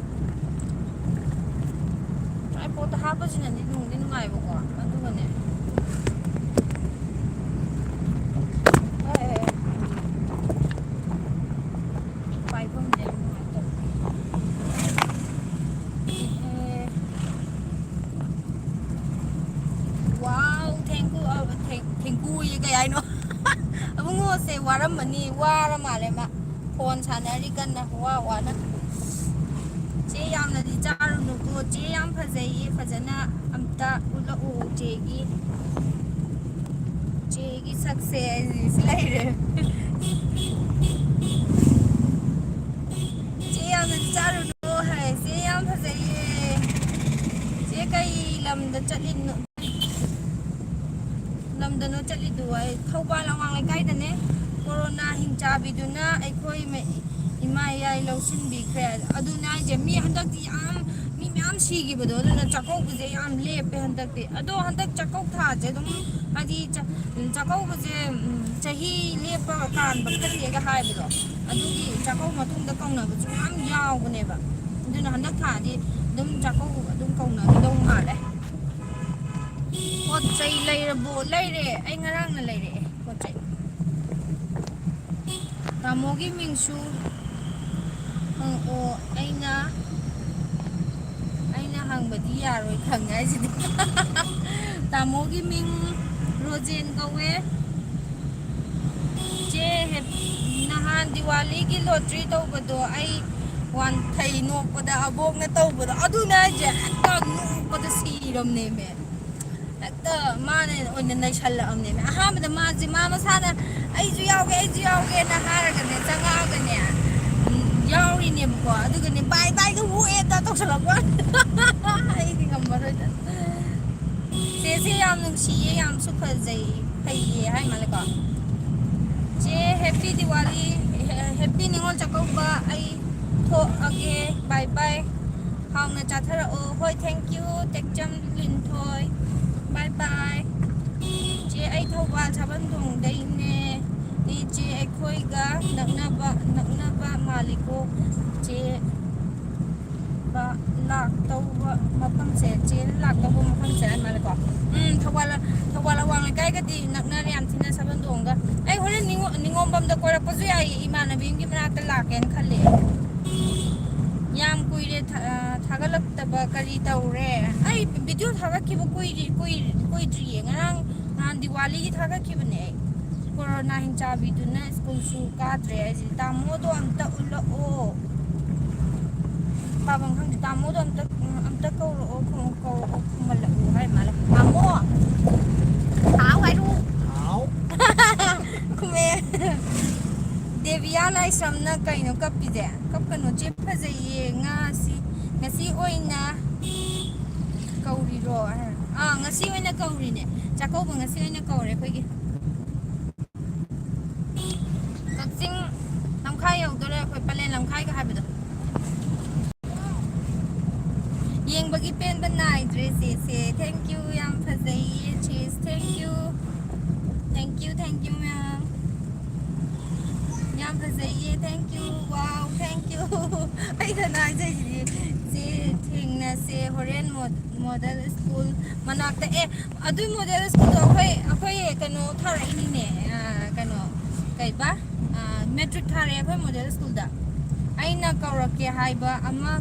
Tripodꯇ ꯍꯥꯞꯄꯁꯤꯅꯗꯤ ꯅꯨꯡꯗꯤ ꯅꯨꯡꯉꯥꯏꯕꯀꯣ, ꯑꯗꯨꯒꯅꯦ, ꯑꯦ, ꯄꯥꯏꯐꯝꯁꯦ ꯌꯥꯝ ꯅꯨꯡꯉꯥꯏꯇꯕ꯫ ꯑꯦ, wow, thank you, ꯑ, thank, thank youꯌꯦ, ꯀꯩ ꯍꯥꯏꯅꯣ? ꯑꯕꯨꯡꯉꯣꯁꯦ ꯋꯥꯔꯝꯃꯅꯤ, ꯋꯥꯔ ꯃꯥꯜꯂꯦ ꯃꯥ꯫ ꯐꯣꯟ ꯁꯥꯟꯅꯔꯤ ꯀꯟꯅ, ꯋꯥ ꯋꯥꯅ꯫ ꯆꯦ ꯌꯥꯝꯅꯗꯤ ꯆꯥꯔꯨꯅꯨꯀꯣ꯫ ꯆꯦ ꯌꯥꯝ ꯐꯖꯩꯌꯦ, ꯐꯖꯅ ꯑꯝꯇ ꯎꯠꯂꯛꯎ ꯆꯦꯒꯤ꯫ ꯆꯦꯒꯤ ꯁꯛꯁꯦ ꯂꯩꯔꯦ꯫ ꯆꯦ ꯌꯥꯝꯅꯗꯤ ꯆꯥꯔꯨꯅꯨ ꯍꯥꯏ꯫ ꯆꯦ ꯌꯥꯝ ꯐꯖꯩꯌꯦ꯫ ꯆꯦ ꯀꯩ ꯂꯝꯗ ꯆꯠꯂꯤꯅꯣ? ꯂꯝꯗꯅꯣ ꯆꯠꯂꯤꯗꯨ? ꯑꯩ ꯊꯧꯕꯥꯜ ꯑꯋꯥꯡ ꯂꯩꯀꯥꯏꯗꯅꯦ꯫ ꯀꯣꯔꯣꯅꯥ ꯍꯤꯡꯆꯥꯕꯤꯗꯨꯅ ꯑꯩꯈꯣꯏ ꯃ-, ꯏꯃꯥ ꯏꯌꯥꯏ ꯂꯧꯁꯤꯟꯕꯤꯈ꯭ꯔꯦ꯫ ꯑꯗꯨꯅꯦ ꯍꯥꯏꯁꯦ, ꯃꯤ ꯍꯟꯗꯛꯇꯤ ꯌꯥꯝ, ꯃꯤ ꯃꯌꯥꯝ ꯁꯤꯈꯤꯕꯗꯣ, ꯑꯗꯨꯅ ꯆꯥꯛꯀꯧꯕꯁꯦ ꯌꯥꯝ ꯂꯦꯞꯄꯦ ꯍꯟꯗꯛꯇꯤ꯫ ꯑꯗꯣ ꯍꯟꯗꯛ ꯆꯥꯛꯀꯧ ꯊꯥꯁꯦ ꯑꯗꯨꯝ, ꯍꯥꯏꯗꯤ ꯆ-, ꯆꯥꯛꯀꯧꯕꯁꯦ, ꯎꯝ, ꯆꯍꯤ ꯂꯦꯞꯄꯒ ꯀꯥꯟꯕ ꯐꯠꯇꯦꯒ ꯍꯥꯏꯕꯗꯣ, ꯑꯗꯨꯒꯤ ꯆꯥꯛꯀꯧ ꯃꯇꯨꯡꯗ ꯀꯧꯅꯕꯁꯨ ꯌꯥꯝ ꯌꯥꯎꯕꯅꯦꯕ꯫ ꯑꯗꯨꯅ ꯍꯟꯗꯛ ꯊꯥꯗꯤ ꯑꯗꯨꯝ ꯆꯥꯛꯀꯧ ꯑꯗꯨꯝ ꯀꯧꯅꯒꯗꯧ ꯃꯥꯜꯂꯦ꯫ ꯄꯣꯠ ꯆꯩ ꯂꯩꯔꯕꯣ? ꯂꯩꯔꯦ꯫ ꯑꯩ ꯉꯔꯥꯡꯅ ꯂꯩꯔꯛꯑꯦ ꯄꯣꯠ ꯆꯩ꯫ ꯇꯥꯃꯣꯒꯤ ꯃꯤꯡꯁꯨ ꯍꯪꯉꯛꯑꯣ꯫ ꯑꯩꯅ, ꯑꯩꯅ ꯍꯪꯕꯗꯤ ꯌꯥꯔꯣꯏ, ꯈꯪꯉꯦ ꯍꯥꯏꯁꯤꯗꯤ꯫ ꯇꯥꯃꯣꯒꯤ ꯃꯤꯡ ꯔꯣꯖꯦꯟ ꯀꯧꯋꯦ꯫ ꯆꯦ ꯍꯦꯞ-, ꯅꯍꯥꯟ ꯗꯤꯋꯥꯂꯤꯒꯤ ꯂꯣꯇ꯭ꯔꯤ ꯇꯧꯕꯗꯣ ꯑꯩ ꯋꯥꯟꯊꯩ ꯅꯣꯛꯄꯗ, ꯑꯕꯣꯛꯅ ꯇꯧꯕꯗꯣ, ꯑꯗꯨꯅꯦ ꯍꯥꯏꯁꯦ, ꯍꯦꯛꯇ ꯅꯣꯛꯄꯗ ꯁꯤꯔꯝꯅꯦꯃꯦ꯫ ꯍꯦꯛꯇ ꯃꯥꯅ ꯑꯣꯏꯅ ꯅꯩꯁꯜꯂꯛꯑꯕꯅꯦꯃꯦ꯫ ꯑꯍꯥꯟꯕꯗ ꯃꯥꯁꯦ, ꯃꯥ ꯃꯁꯥꯅ "ꯑꯩꯁꯨ ꯌꯥꯎꯒꯦ, ꯑꯩꯁꯨ ꯌꯥꯎꯒꯦꯅ" ꯍꯥꯏꯔꯒꯅꯦ, ꯆꯪꯉꯛꯑꯒꯅꯦ, ꯎꯝ, ꯌꯥꯎꯔꯤꯅꯦꯕꯀꯣ꯫ ꯑꯗꯨꯒꯅꯦ, "ꯕꯥꯏ ꯕꯥꯏꯒ ꯑꯣꯛꯑꯦꯗ" ꯇꯧꯁꯜꯂꯛꯄ꯫ ꯑꯩꯗꯤ ꯉꯝꯃꯔꯣꯏꯗ꯫ ꯆꯦꯁꯦ ꯌꯥꯝ ꯅꯨꯡꯁꯤꯌꯦ, ꯌꯥꯝꯁꯨ ꯐꯖꯩ, ꯐꯩꯌꯦ ꯍꯥꯏ ꯃꯥꯜꯂꯦꯀꯣ꯫ ꯆꯦ, ꯍꯦꯄꯤ ꯗꯤꯋꯥꯂꯤ, ꯍꯦ-, ꯍꯦꯄꯤ ꯅꯤꯉꯣꯜ ꯆꯥꯛꯀꯧꯕ꯫ ꯑꯩ ꯊꯣꯛꯑꯒꯦ꯫ Bye bye꯫ ꯍꯥꯎꯅ ꯆꯥꯊꯔꯛꯑꯣ꯫ ꯍꯣꯏ, thank you, ꯇꯦꯛꯆꯝ Linthoi. Bye bye꯫ ꯆꯦ, ꯑꯩ ꯊꯧꯕꯥꯜ ꯁꯥꯕꯟꯊꯣꯡꯗꯩꯅꯦ꯫ ꯏꯆꯦ, ꯑꯩꯈꯣꯏꯒ ꯅꯛꯅꯕ, ꯅꯛꯅꯕ ꯃꯥꯜꯂꯤꯀꯣ꯫ ꯆꯦ, ꯕ-, ꯂꯥꯛꯇꯧꯕ ꯃꯐꯝꯁꯦ, ꯆꯦꯅ ꯂꯥꯛꯇꯧꯕ ꯃꯐꯝꯁꯦ ꯍꯥꯏ ꯃꯥꯜꯂꯦꯀꯣ꯫ ꯎꯝ, ꯊꯧꯕꯥꯜ, ꯊꯧꯕꯥꯜ ꯑꯋꯥꯡ ꯂꯩꯀꯥꯏꯒꯗꯤ ꯅꯛꯅꯔꯦ ꯌꯥꯝ ꯊꯤꯅ ꯁꯥꯕꯟꯊꯣꯡꯒ꯫ ꯑꯩ ꯍꯣꯔꯦꯟ ꯅꯤꯉꯣ-, ꯅꯤꯉꯣꯝꯕꯝꯗ ꯀꯣꯏꯔꯛꯄꯁꯨ ꯌꯥꯏꯌꯦ, ꯏꯃꯥꯟꯅꯕꯤ ꯑꯃꯒꯤ ꯃꯅꯥꯛꯇ ꯂꯥꯛꯀꯦꯅ ꯈꯜꯂꯦ꯫ ꯌꯥꯝ ꯀꯨꯏꯔꯦ ꯊꯥ-, ꯊꯥꯒꯠꯂꯛꯇꯕ, ꯀꯔꯤ ꯇꯧꯔꯦ? ꯑꯩ video ꯊꯥꯒꯠꯈꯤꯕ ꯀꯨꯏꯔꯤ-, ꯀꯨꯏ-, ꯀꯨꯏꯗ꯭ꯔꯤꯌꯦ꯫ ꯉꯔꯥꯡ, ꯅꯍꯥꯟ ꯗꯤꯋꯥꯂꯤꯒꯤ ꯊꯥꯒꯠꯈꯤꯕꯅꯦ ꯑꯩ꯫ ꯀꯣꯔꯣꯅꯥ ꯍꯤꯡꯆꯥꯕꯤꯗꯨꯅ ꯁ꯭ꯀꯨꯜꯁꯨ ꯀꯥꯗ꯭ꯔꯦ ꯍꯥꯏꯁꯤꯗꯤ꯫ ꯇꯥꯃꯣꯗꯣ ꯑꯝꯇ ꯎꯠꯂꯛꯑꯣ꯫ ꯄꯥꯕꯝ ꯈꯪꯗꯦ꯫ ꯇꯥꯃꯣꯗꯣ ꯑꯝꯇ, ꯑꯝꯇ ꯀꯧꯔꯛꯑꯣ, ꯀꯧꯔꯛꯑꯣ, ꯈꯨꯝꯍꯜꯂꯛꯑꯣ ꯍꯥꯏ ꯃꯥꯜꯂꯦ꯫ ꯇꯥꯃꯣ! ꯍꯥꯎ ꯍꯥꯏꯔꯛꯑꯣ꯫ ꯍꯥꯎ꯫ ꯈꯨꯝꯃꯦ꯫ ꯗꯦꯕꯤꯌꯥ ꯂꯥꯏꯁ꯭ꯔꯝꯅ ꯀꯩꯅꯣ ꯀꯞꯄꯤꯁꯦ? ꯀꯞꯀꯅꯨ ꯆꯦ, ꯐꯖꯩꯌꯦ꯫ ꯉꯥꯁꯤ, ꯉꯁꯤ ꯑꯣꯏꯅ ꯀꯧꯔꯤꯔꯣ? ꯑꯥ, ꯉꯁꯤ ꯑꯣꯏꯅ ꯀꯧꯔꯤꯅꯦ꯫ ꯆꯥꯛꯀꯧꯕ ꯉꯁꯤ ꯑꯣꯏꯅ ꯀꯧꯔꯦ ꯑꯩꯈꯣꯏꯒꯤ꯫ ꯀꯛꯆꯤꯡ ꯂꯝꯈꯥꯏ ꯌꯧꯗꯣꯔꯦ ꯑꯩꯈꯣꯏ, ꯄꯂꯦꯟ ꯂꯝꯈꯥꯏꯒ ꯍꯥꯏꯕꯗꯣ꯫ ꯌꯦꯡꯕꯒꯤ ꯄꯦꯟꯕ ꯅꯥꯏꯗ꯭ꯔꯦ ꯆꯦꯁꯦ꯫ Thank you, ꯌꯥꯝ ꯐꯖꯩꯌꯦ chess. Thank you, thank you, thank you, ma'am꯫ ꯌꯥꯝ ꯐꯖꯩꯌꯦ꯫ Thank you, wow, thank you꯫ ꯑꯩ ꯀꯩꯅꯣ ꯍꯥꯏꯖꯩꯁꯤꯗꯤ, ꯆꯦ, ꯊꯦꯡꯅꯁꯦ ꯍꯣꯔꯦꯟ ꯃꯣ-, ꯃꯣꯗꯦꯜ ꯁ꯭ꯀꯨꯜ ꯃꯅꯥꯛꯇ꯫ ꯑꯦ, ꯑꯗꯨꯏ ꯃꯣꯗꯦꯜ ꯁ꯭ꯀꯨꯜꯗꯣ ꯑꯩꯈꯣꯏ, ꯑꯩꯈꯣꯏ ꯀꯩꯅꯣ ꯊꯥꯔꯛꯏꯅꯤꯅꯦ, ꯑ, ꯀꯩꯅꯣ, ꯀꯩꯕ? ꯑ, ꯃꯦꯇ꯭ꯔꯤꯛ ꯊꯥꯔꯛꯑꯦ ꯑꯩꯈꯣꯏ ꯃꯣꯗꯦꯜ ꯁ꯭ꯀꯨꯜꯗ꯫ ꯑꯩꯅ ꯀꯧꯔꯛꯀꯦ ꯍꯥꯏꯕ ꯑꯃ,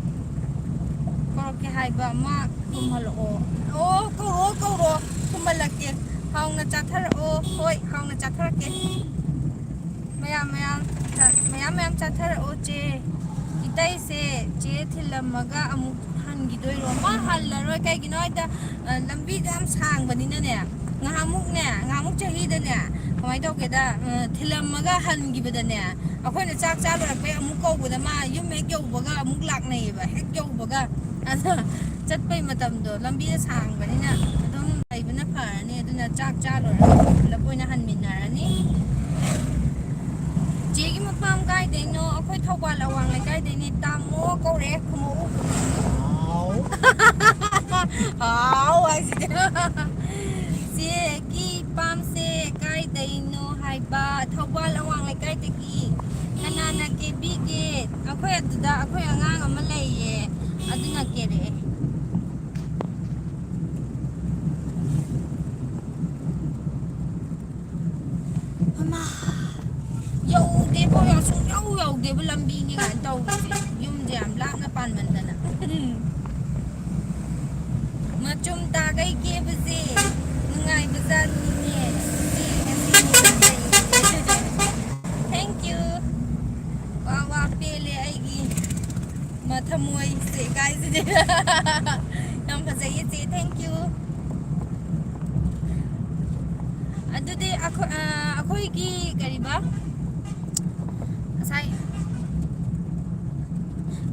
ꯀꯧꯔꯛꯀꯦ ꯍꯥꯏꯕ ꯑꯃ ꯈꯨꯝꯍꯜꯂꯛꯑꯣ꯫ ꯑꯣ, ꯀꯧꯔꯣ, ꯀꯧꯔꯣ, ꯈꯨꯝꯍꯜꯂꯛꯀꯦ꯫ ꯍꯥꯎꯅ ꯆꯥꯊꯔꯛꯑꯣ꯫ ꯍꯣꯏ, ꯍꯥꯎꯅ ꯆꯥꯊꯔꯛꯀꯦ꯫ ꯃꯌꯥꯝ ꯃꯌꯥꯝ ꯆꯥ-, ꯃꯌꯥꯝ ꯃꯌꯥꯝ ꯆꯥꯊꯔꯛꯑꯣ ꯆꯦ꯫ ꯏꯇꯩꯁꯦ ꯆꯦ ꯊꯤꯜꯂꯝꯃꯒ ꯑꯃꯨꯛ ꯍꯟꯈꯤꯗꯣꯏꯔꯣ? ꯃꯥ ꯍꯜꯂꯔꯣꯏ꯫ ꯀꯩꯒꯤꯅꯣ ꯍꯥꯏꯗ, ꯑ, ꯂꯝꯕꯤꯗꯣ ꯌꯥꯝ ꯁꯥꯡꯕꯅꯤꯅꯅꯦ꯫ ꯉꯍꯥꯟꯃꯨꯛꯅꯦ, ꯉꯍꯥꯟꯃꯨꯛ ꯆꯍꯤꯗꯅꯦ, ꯀꯃꯥꯏꯅ ꯇꯧꯒꯦꯗ, ꯑ, ꯊꯤꯜꯂꯝꯃꯒ ꯍꯟꯈꯤꯕꯗꯅꯦ, ꯑꯩꯈꯣꯏꯅ ꯆꯥꯛ ꯆꯥ ꯂꯣꯏꯔꯛꯄꯩ ꯑꯃꯨꯛ ꯀꯧꯕꯗ ꯃꯥ ꯌꯨꯝ ꯍꯦꯛ ꯌꯧꯕꯒ ꯑꯃꯨꯛ ꯂꯥꯛꯅꯩꯌꯦꯕ꯫ ꯍꯦꯛ ꯌꯧꯕꯒ꯫ ꯑꯗꯣ ꯆꯠꯄꯩ ꯃꯇꯝꯗꯣ ꯂꯝꯕꯤꯗ ꯁꯥꯡꯕꯅꯤꯅ ꯑꯗꯨꯝ ꯂꯩꯕꯅ ꯐꯔꯅꯤ꯫ ꯑꯗꯨꯅ ꯆꯥꯛ ꯆꯥ ꯂꯣꯏꯔꯒ ꯄꯨꯂꯞ ꯑꯣꯏꯅ ꯍꯟꯃꯤꯟꯅꯔꯅꯤ꯫ ꯆꯦꯒꯤ ꯃꯐꯝ ꯀꯥꯏꯗꯩꯅꯣ? ꯑꯩꯈꯣꯏ ꯊꯧꯕꯥꯜ ꯑꯋꯥꯡ ꯂꯩꯀꯥꯏꯗꯩꯅꯦ꯫ ꯀꯧꯔꯛꯑꯦ, ꯈꯨꯝꯃꯛꯎ꯫ ꯍꯥꯎ꯫ ꯍꯥꯎ ꯍꯥꯏꯁꯤꯗꯤ꯫ ꯆꯦꯒꯤ ꯄꯥꯝꯁꯦ ꯀꯥꯏꯗꯩꯅꯣ ꯍꯥꯏꯕ? ꯊꯧꯕꯥꯜ ꯑꯋꯥꯡ ꯂꯩꯀꯥꯏꯗꯒꯤ꯫ ꯀꯅꯥꯅ ꯀꯦꯕꯤꯒꯦ? ꯑꯩꯈꯣꯏ ꯑꯗꯨꯗ ꯑꯩꯈꯣꯏ ꯑꯉꯥꯡ ꯑꯃ ꯂꯩꯌꯦ, ꯑꯗꯨꯅ ꯀꯦꯔꯛꯑꯦ꯫ ꯍꯩꯃꯥ, ꯌꯧꯗꯦꯕꯣ, ꯌꯥꯝ ꯁꯨꯡꯌꯧ ꯌꯧꯗꯦꯕ ꯂꯝꯕꯤꯅꯤ ꯀꯥꯏꯅ ꯇꯧꯔꯤꯁꯦ꯫ ꯌꯨꯝꯁꯦ ꯌꯥꯝ ꯂꯥꯞꯅ ꯄꯥꯟꯃꯟꯗꯅ꯫ ꯃꯆꯨꯝ ꯇꯥꯈꯩ ꯀꯦꯕꯁꯦ ꯅꯨꯡꯉꯥꯏꯕꯖꯥꯠꯅꯤꯅꯦ꯫ ꯁꯤ ꯉꯁꯤꯗꯤ ꯐꯖꯩꯌꯦ꯫ Thank you꯫ ꯋꯥ ꯋꯥ ꯄꯦꯜꯂꯦ ꯑꯩꯒꯤ ꯃꯊꯃꯣꯏꯁꯦ ꯀꯥꯏꯁꯤꯗꯤ꯫ ꯌꯥꯝ ꯐꯖꯩꯌꯦ ꯆꯦ, thank you꯫ ꯑꯗꯨꯗꯤ ꯑꯩꯈꯣꯏ, ꯑ, ꯑꯩꯈꯣꯏꯒꯤ ꯀꯔꯤꯕ? ꯉꯁꯥꯏ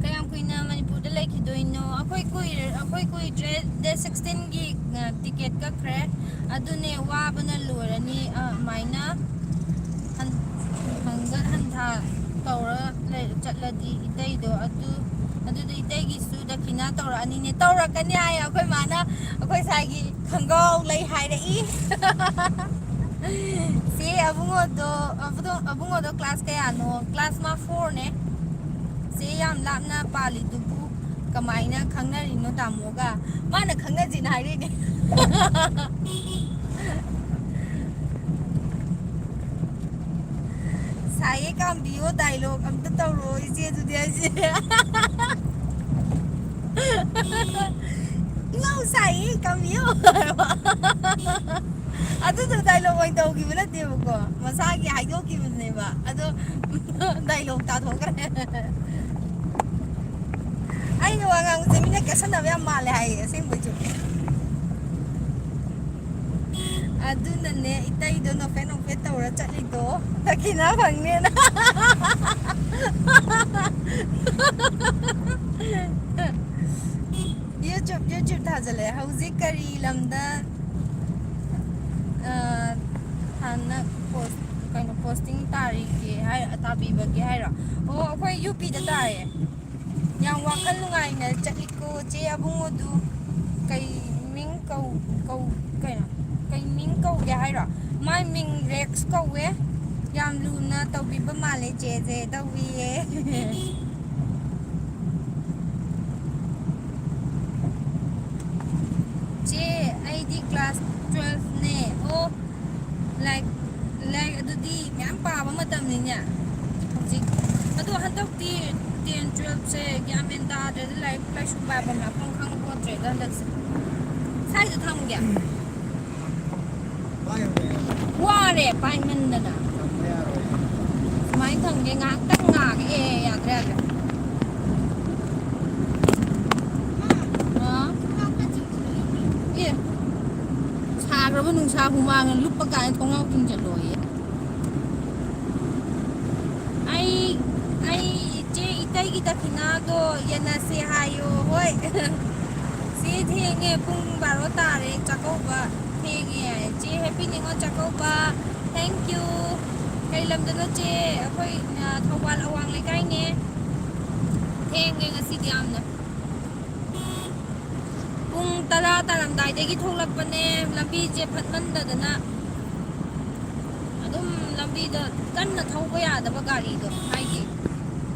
ꯀꯌꯥꯝ ꯀꯨꯏꯅ ꯃꯅꯤꯄꯨꯔꯗ ꯂꯩꯈꯤꯗꯣꯏꯅꯣ? ꯑꯩꯈꯣꯏ ꯀꯨꯏꯔ-, ꯑꯩꯈꯣꯏ ꯀꯨꯏꯗ꯭ꯔꯦ, date sixteen ꯒꯤ, ꯑ, ticket ꯀꯛꯈ꯭ꯔꯦ꯫ ꯑꯗꯨꯅꯦ ꯋꯥꯕꯅ ꯂꯣꯏꯔꯅꯤ꯫ ꯑ, ꯑꯗꯨꯃꯥꯏꯅ ꯍꯟ-, ꯍꯟꯒꯠ ꯍꯟꯊ ꯇꯧꯔ ꯂꯩ-, ꯆꯠꯂꯗꯤ ꯏꯇꯩꯗꯣ ꯑꯗꯨ, ꯑꯗꯨꯗꯤ ꯏꯇꯩꯒꯤꯁꯨ ꯗꯈꯤꯅꯥ ꯇꯧꯔꯛꯑꯅꯤꯅꯦ꯫ ꯇꯧꯔꯛꯀꯅꯤ ꯍꯥꯏ ꯑꯩꯈꯣꯏ ꯃꯥꯅ, ꯑꯩꯈꯣꯏ ꯁ꯭ꯋꯥꯏꯒꯤ ꯈꯣꯡꯒ꯭ꯔꯥꯎ ꯂꯩ ꯍꯥꯏꯔꯛꯏ꯫ ꯆꯦ ꯑꯕꯨꯡꯉꯣꯗꯣ, ꯑꯕꯨꯗꯣ-, ꯑꯕꯨꯡꯉꯣꯗꯣ class ꯀꯌꯥꯅꯣ? Class ꯃꯥ four ꯅꯦ꯫ ꯆꯦ ꯌꯥꯝ ꯂꯥꯞꯅ ꯄꯥꯜꯂꯤꯗꯨꯕꯨ ꯀꯃꯥꯏꯅ ꯈꯪꯅꯔꯤꯅꯣ ꯇꯥꯃꯣꯒ? ꯃꯥꯅ ꯈꯪꯅꯁꯤꯅ ꯍꯥꯏꯔꯛꯏꯅꯦ꯫ ꯁꯥꯏꯌꯦ ꯀꯥꯝꯕꯤꯌꯣ dialogue ꯑꯝꯇ ꯇꯧꯔꯣ ꯏꯆꯦ ꯑꯗꯨꯗꯤ ꯍꯥꯏꯁꯦ꯫ ꯏꯃꯥꯎ ꯁꯥꯏꯌꯦ ꯀꯥꯝꯕꯤꯌꯣ꯫ ꯑꯗꯨꯗꯣ dialogue ꯑꯣꯏꯅ ꯇꯧꯈꯤꯕ ꯅꯠꯇꯦꯕꯀꯣ, ꯃꯁꯥꯒꯤ ꯍꯥꯏꯗꯣꯛꯈꯤꯕꯅꯦꯕ꯫ ꯑꯗꯣ dialogue ꯇꯥꯊꯣꯛꯈ꯭ꯔꯦ꯫ ꯑꯩꯅ ꯋꯥ ꯉꯥꯡꯕꯁꯦ ꯃꯤꯅ ꯀꯦꯠꯁꯟꯅꯕ ꯌꯥꯝ ꯃꯥꯜꯂꯦ ꯍꯥꯏꯌꯦ, ꯑꯁꯦꯡꯕꯩꯁꯨ꯫ ꯑꯗꯨꯅꯅꯦ ꯏꯇꯩꯗꯣ ꯅꯣꯛꯐꯦꯠ ꯅꯣꯛꯐꯦꯠ ꯇꯧꯔ ꯆꯠꯂꯤꯗꯣ, ꯗꯈꯤꯅꯥ ꯐꯪꯅꯦꯅ꯫ YouTube, YouTube ꯊꯥꯖꯜꯂꯦ꯫ ꯍꯧꯖꯤꯛ ꯀꯔꯤ ꯂꯝꯗ, ꯑ, ꯍꯥꯟꯅ post, ꯀꯩꯅꯣ, posting ꯇꯥꯔꯤꯒꯦ ꯍꯥꯏ-, ꯇꯥꯕꯤꯕꯒꯦ ꯍꯥꯏꯔꯣ? ꯑꯣ, ꯑꯩꯈꯣꯏ UP ꯗ ꯇꯥꯏꯌꯦ꯫ ꯌꯥꯝ ꯋꯥꯈꯜ ꯅꯨꯡꯉꯥꯏꯅ ꯆꯠꯂꯤꯀꯣ ꯆꯦ ꯑꯕꯨꯡꯉꯣꯗꯨ꯫ ꯀꯩ ꯃꯤꯡ ꯀꯧ ꯀꯧ ꯀꯩꯅꯣ? ꯀꯩ ꯃꯤꯡ ꯀꯧꯒꯦ ꯍꯥꯏꯔꯣ? ꯃꯥꯏ ꯃꯤꯡ ꯔꯦꯛꯁ ꯀꯧꯋꯦ꯫ ꯌꯥꯝ ꯂꯨꯅ ꯇꯧꯕꯤꯕ ꯃꯥꯜꯂꯦ ꯆꯦꯁꯦ꯫ ꯇꯧꯕꯤꯌꯦ꯫ ꯆꯦ, ꯑꯩꯗꯤ ꯀ꯭ꯂꯥꯁ ꯇꯨꯋꯦꯜꯐꯅꯦ꯫ ꯑꯣ, ꯂꯥꯏꯔꯤꯛ, ꯂꯥꯏꯔꯤꯛ ꯑꯗꯨꯗꯤ ꯃꯌꯥꯝ ꯄꯥꯕ ꯃꯇꯝꯅꯤꯅꯦ ꯍꯧꯖꯤꯛ꯫ ꯑꯗꯣ ꯍꯟꯗꯛꯇꯤ ꯇꯦꯟ ꯇꯨꯋꯦꯜꯐꯁꯦ ꯒ꯭ꯌꯥꯟ ꯃꯦꯟ ꯇꯥꯗ꯭ꯔꯦꯗ, ꯂꯥꯏꯔꯤꯛ ꯂꯥꯏꯁꯨ ꯄꯥꯐꯝ ꯂꯥꯛꯐꯝ ꯈꯪꯄꯣꯠꯇ꯭ꯔꯦꯗ ꯍꯟꯗꯛꯁꯦ꯫ ꯁ꯭ꯋꯥꯏꯗ ꯊꯝꯒꯦ꯫ ꯋꯥꯔꯦ ꯄꯥꯏꯃꯟꯗꯅ꯫ ꯁꯨꯃꯥꯏꯅ ꯊꯝꯒꯦ, ꯉꯥꯏꯍꯥꯛꯇꯪ ꯉꯥꯒꯦ꯫ ꯑꯦ, ꯌꯥꯗ꯭ꯔꯦ, ꯌꯥꯗ꯭ꯔꯦ꯫ ꯑꯥ? ꯑꯦ, ꯁꯥꯈ꯭ꯔꯕ ꯅꯨꯡꯁꯥ ꯍꯨꯃꯥꯡꯅ ꯂꯨꯞꯄ ꯀꯥꯟꯗ ꯊꯣꯡꯅꯥꯎ ꯊꯤꯡꯖꯤꯜꯂꯣꯌꯦ꯫ ꯑꯩ, ꯑꯩ ꯏꯆꯦ ꯏꯇꯩꯒꯤ ꯗꯈꯤꯅꯥꯗꯣ ꯌꯦꯟꯅꯁꯦ ꯍꯥꯏꯌꯣ꯫ ꯍꯣꯏ꯫ ꯁꯤ ꯊꯦꯡꯉꯦ, ꯄꯨꯡ ꯕꯥꯔꯣ ꯇꯥꯔꯦ ꯆꯥꯛꯀꯧꯕ꯫ ꯊꯦꯡꯉꯦ꯫ ꯆꯦ happy Ningol Chakkouba. Thank you꯫ ꯀꯩ ꯂꯝꯗꯅꯣ ꯆꯦ? ꯑꯩꯈꯣꯏ, ꯑ, ꯊꯧꯕꯥꯜ ꯑꯋꯥꯡ ꯂꯩꯀꯥꯏꯅꯦ꯫ ꯊꯦꯡꯉꯦ ꯉꯁꯤꯗꯤ ꯌꯥꯝꯅ꯫ ꯄꯨꯡ ꯇꯔꯥ ꯇꯥꯔꯝꯗꯥꯏꯗꯒꯤ ꯊꯣꯛꯂꯛꯄꯅꯦ, ꯂꯝꯕꯤꯁꯦ ꯐꯠꯃꯟꯗꯗꯅ꯫ ꯑꯗꯨꯝ ꯂꯝꯕꯤꯗ ꯀꯟꯅ ꯊꯧꯕ ꯌꯥꯗꯕ ꯒꯥꯔꯤꯗꯣ, ꯍꯥꯏꯗꯤ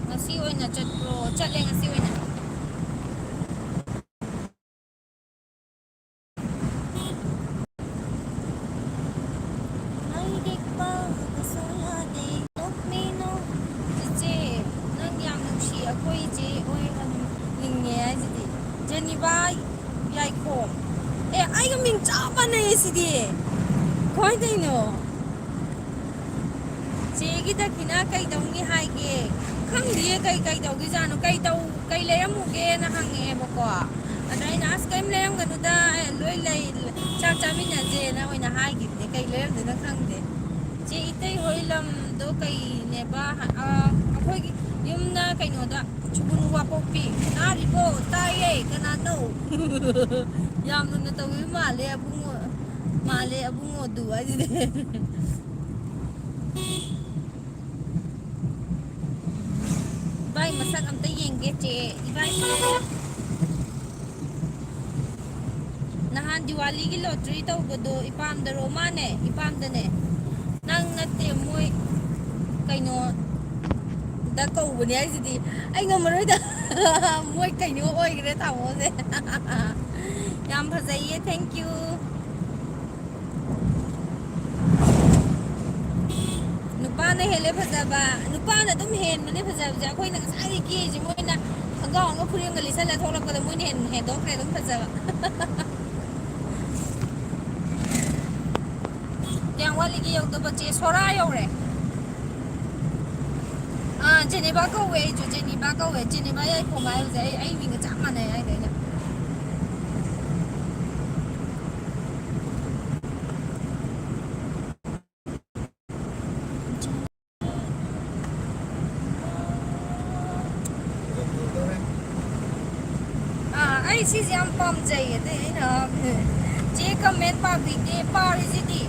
ꯉꯁꯤ ꯑꯣꯏꯅ ꯆꯠꯄ꯭ꯔꯣ? ꯆꯠꯂꯦ ꯉꯁꯤ ꯑꯣꯏꯅ꯫ ꯂꯥꯏꯔꯤꯛ ꯄꯥꯕꯁꯨ ꯌꯥꯗꯦ, ꯅꯣꯛꯃꯤ ꯅꯣꯛ-, ꯆꯤꯆꯦ, ꯅꯪ ꯌꯥꯝ ꯅꯨꯡꯁꯤ, ꯑꯩꯈꯣꯏ ꯏꯆꯦ ꯑꯣꯏꯍꯟꯅꯤꯡꯉꯦ ꯍꯥꯏꯁꯤꯗꯤ꯫ ꯖꯦꯅꯤꯕꯥ ꯌꯥꯏꯈꯣꯝ꯫ ꯑꯦ, ꯑꯩꯒ ꯃꯤꯡ ꯆꯞ ꯃꯥꯟꯅꯩꯌꯦ ꯁꯤꯗꯤ꯫ ꯀꯃꯥꯏꯅ ꯇꯧꯔꯤꯅꯣ? ꯆꯦꯒꯤ ꯗꯈꯤꯅꯥ ꯀꯩꯗꯧꯅꯤ ꯍꯥꯏꯒꯦ? ꯈꯪꯗꯤꯌꯦ, ꯀꯩ, ꯀꯩ ꯇꯧꯗꯣꯏꯖꯥꯠꯅꯣ? ꯀꯩ ꯇꯧ-, ꯀꯩ ꯂꯩꯔꯝꯃꯨꯒꯦꯅ ꯍꯪꯉꯛꯑꯦꯕꯀꯣ꯫ ꯑꯗ ꯑꯩꯅ, "ꯑꯁ, ꯀꯩꯝ ꯂꯩꯔꯝꯒꯅꯨꯗ, ꯑꯦ, ꯂꯣꯏ ꯂꯩ, ꯆꯥꯛ ꯆꯥꯃꯤꯟꯅꯁꯦꯅ" ꯑꯣꯏꯅ ꯍꯥꯏꯈꯤꯕꯅꯦ꯫ ꯀꯩ ꯂꯩꯔꯝꯗꯣꯏꯅꯣ ꯈꯪꯗꯦ꯫ ꯆꯦ ꯏꯇꯩ ꯍꯣꯏ ꯂꯝꯗꯣ ꯀꯩꯅꯦꯕ? ꯑ, ꯑꯩꯈꯣꯏꯒꯤ ꯌꯨꯝꯅ ꯀꯩꯅꯣꯗ, ꯁꯨꯒꯨꯅꯨ ꯋꯥꯄꯣꯛꯄꯤ꯫ ꯇꯥꯔꯤꯕꯣ? ꯇꯥꯏꯌꯦ꯫ ꯀꯅꯥꯅꯣ? ꯌꯥꯝ ꯂꯨꯅ ꯇꯧꯕꯤꯕ ꯃꯥꯜꯂꯦ ꯑꯕꯨꯡꯉꯣ, ꯃꯥꯜꯂꯦ ꯑꯕꯨꯡꯉꯣꯗꯨ ꯍꯥꯏꯁꯤꯗꯤ꯫ ꯚꯥꯏ, ꯃꯁꯛ ꯑꯝꯇ ꯌꯦꯡꯒꯦ, ꯆꯦ ꯏꯕꯥꯏ꯫ ꯅꯍꯥꯟ ꯗꯤꯋꯥꯂꯤꯒꯤ ꯂꯣꯇ꯭ꯔꯤ ꯇꯧꯕꯗꯣ ꯏꯄꯥꯝꯗꯔꯣ? ꯃꯥꯅꯦ, ꯏꯄꯥꯝꯗꯅꯦ꯫ ꯅꯪ ꯅꯠꯇꯦ, ꯃꯣꯏ ꯀꯩꯅꯣꯗ ꯀꯧꯕꯅꯦ ꯍꯥꯏꯁꯤꯗꯤ꯫ ꯑꯩ ꯉꯝꯃꯔꯣꯏꯗ꯫ ꯃꯣꯏ ꯀꯩꯅꯣ ꯑꯣꯏꯈ꯭ꯔꯦ ꯇꯥꯃꯣꯁꯦ꯫ ꯌꯥꯝ ꯐꯖꯩꯌꯦ, thank you꯫ ꯅꯨꯄꯥꯅ ꯍꯦꯜꯂꯦ ꯐꯖꯕ꯫ ꯅꯨꯄꯥꯅ ꯑꯗꯨꯝ ꯍꯦꯟꯕꯅꯦ ꯐꯖꯕꯁꯦ꯫ ꯑꯩꯈꯣꯏꯅ ꯉꯁꯥꯏꯗꯒꯤ ꯀꯦꯔꯤꯁꯦ, ꯃꯣꯏꯅ ꯈꯣꯡꯒ꯭ꯔꯥꯎ ꯑꯃꯒ ꯐꯨꯔꯤꯠ ꯑꯃꯒ ꯂꯤꯠꯁꯜꯂ ꯊꯣꯛꯂꯛꯄꯗ ꯃꯣꯏꯅ ꯍꯦꯟ-, ꯍꯦꯟꯗꯣꯛꯈ꯭ꯔꯦ ꯑꯗꯨꯝ ꯐꯖꯕ꯫ ꯀꯌꯥꯝ ꯋꯥꯠꯂꯤꯒꯦ ꯌꯧꯗꯕ? ꯆꯦ ꯁꯣꯔꯥ ꯌꯧꯔꯦ꯫ ꯑꯥ, ꯖꯦꯅꯤꯕꯥ ꯀꯧꯋꯦ ꯑꯩꯁꯨ, ꯖꯦꯅꯤꯕꯥ ꯀꯧꯋꯦ꯫ ꯖꯦꯅꯤꯕꯥ ꯌꯥꯏꯐꯣꯝ ꯍꯥꯏꯕꯁꯦ ꯑꯩ, ꯑꯩ ꯃꯤꯡꯒ ꯆꯞ ꯃꯥꯟꯅꯩ ꯍꯥꯏꯅꯦ ꯑꯩꯅ꯫ ꯑꯥ, ꯑꯩ ꯁꯤꯁꯦ ꯌꯥꯝ ꯄꯥꯝꯖꯩ꯫ ꯑꯗꯩ ꯑꯩꯅ, ꯆꯦ comment ꯄꯥꯕꯤꯗꯦ, ꯄꯥꯔꯤꯁꯤꯗꯤ꯫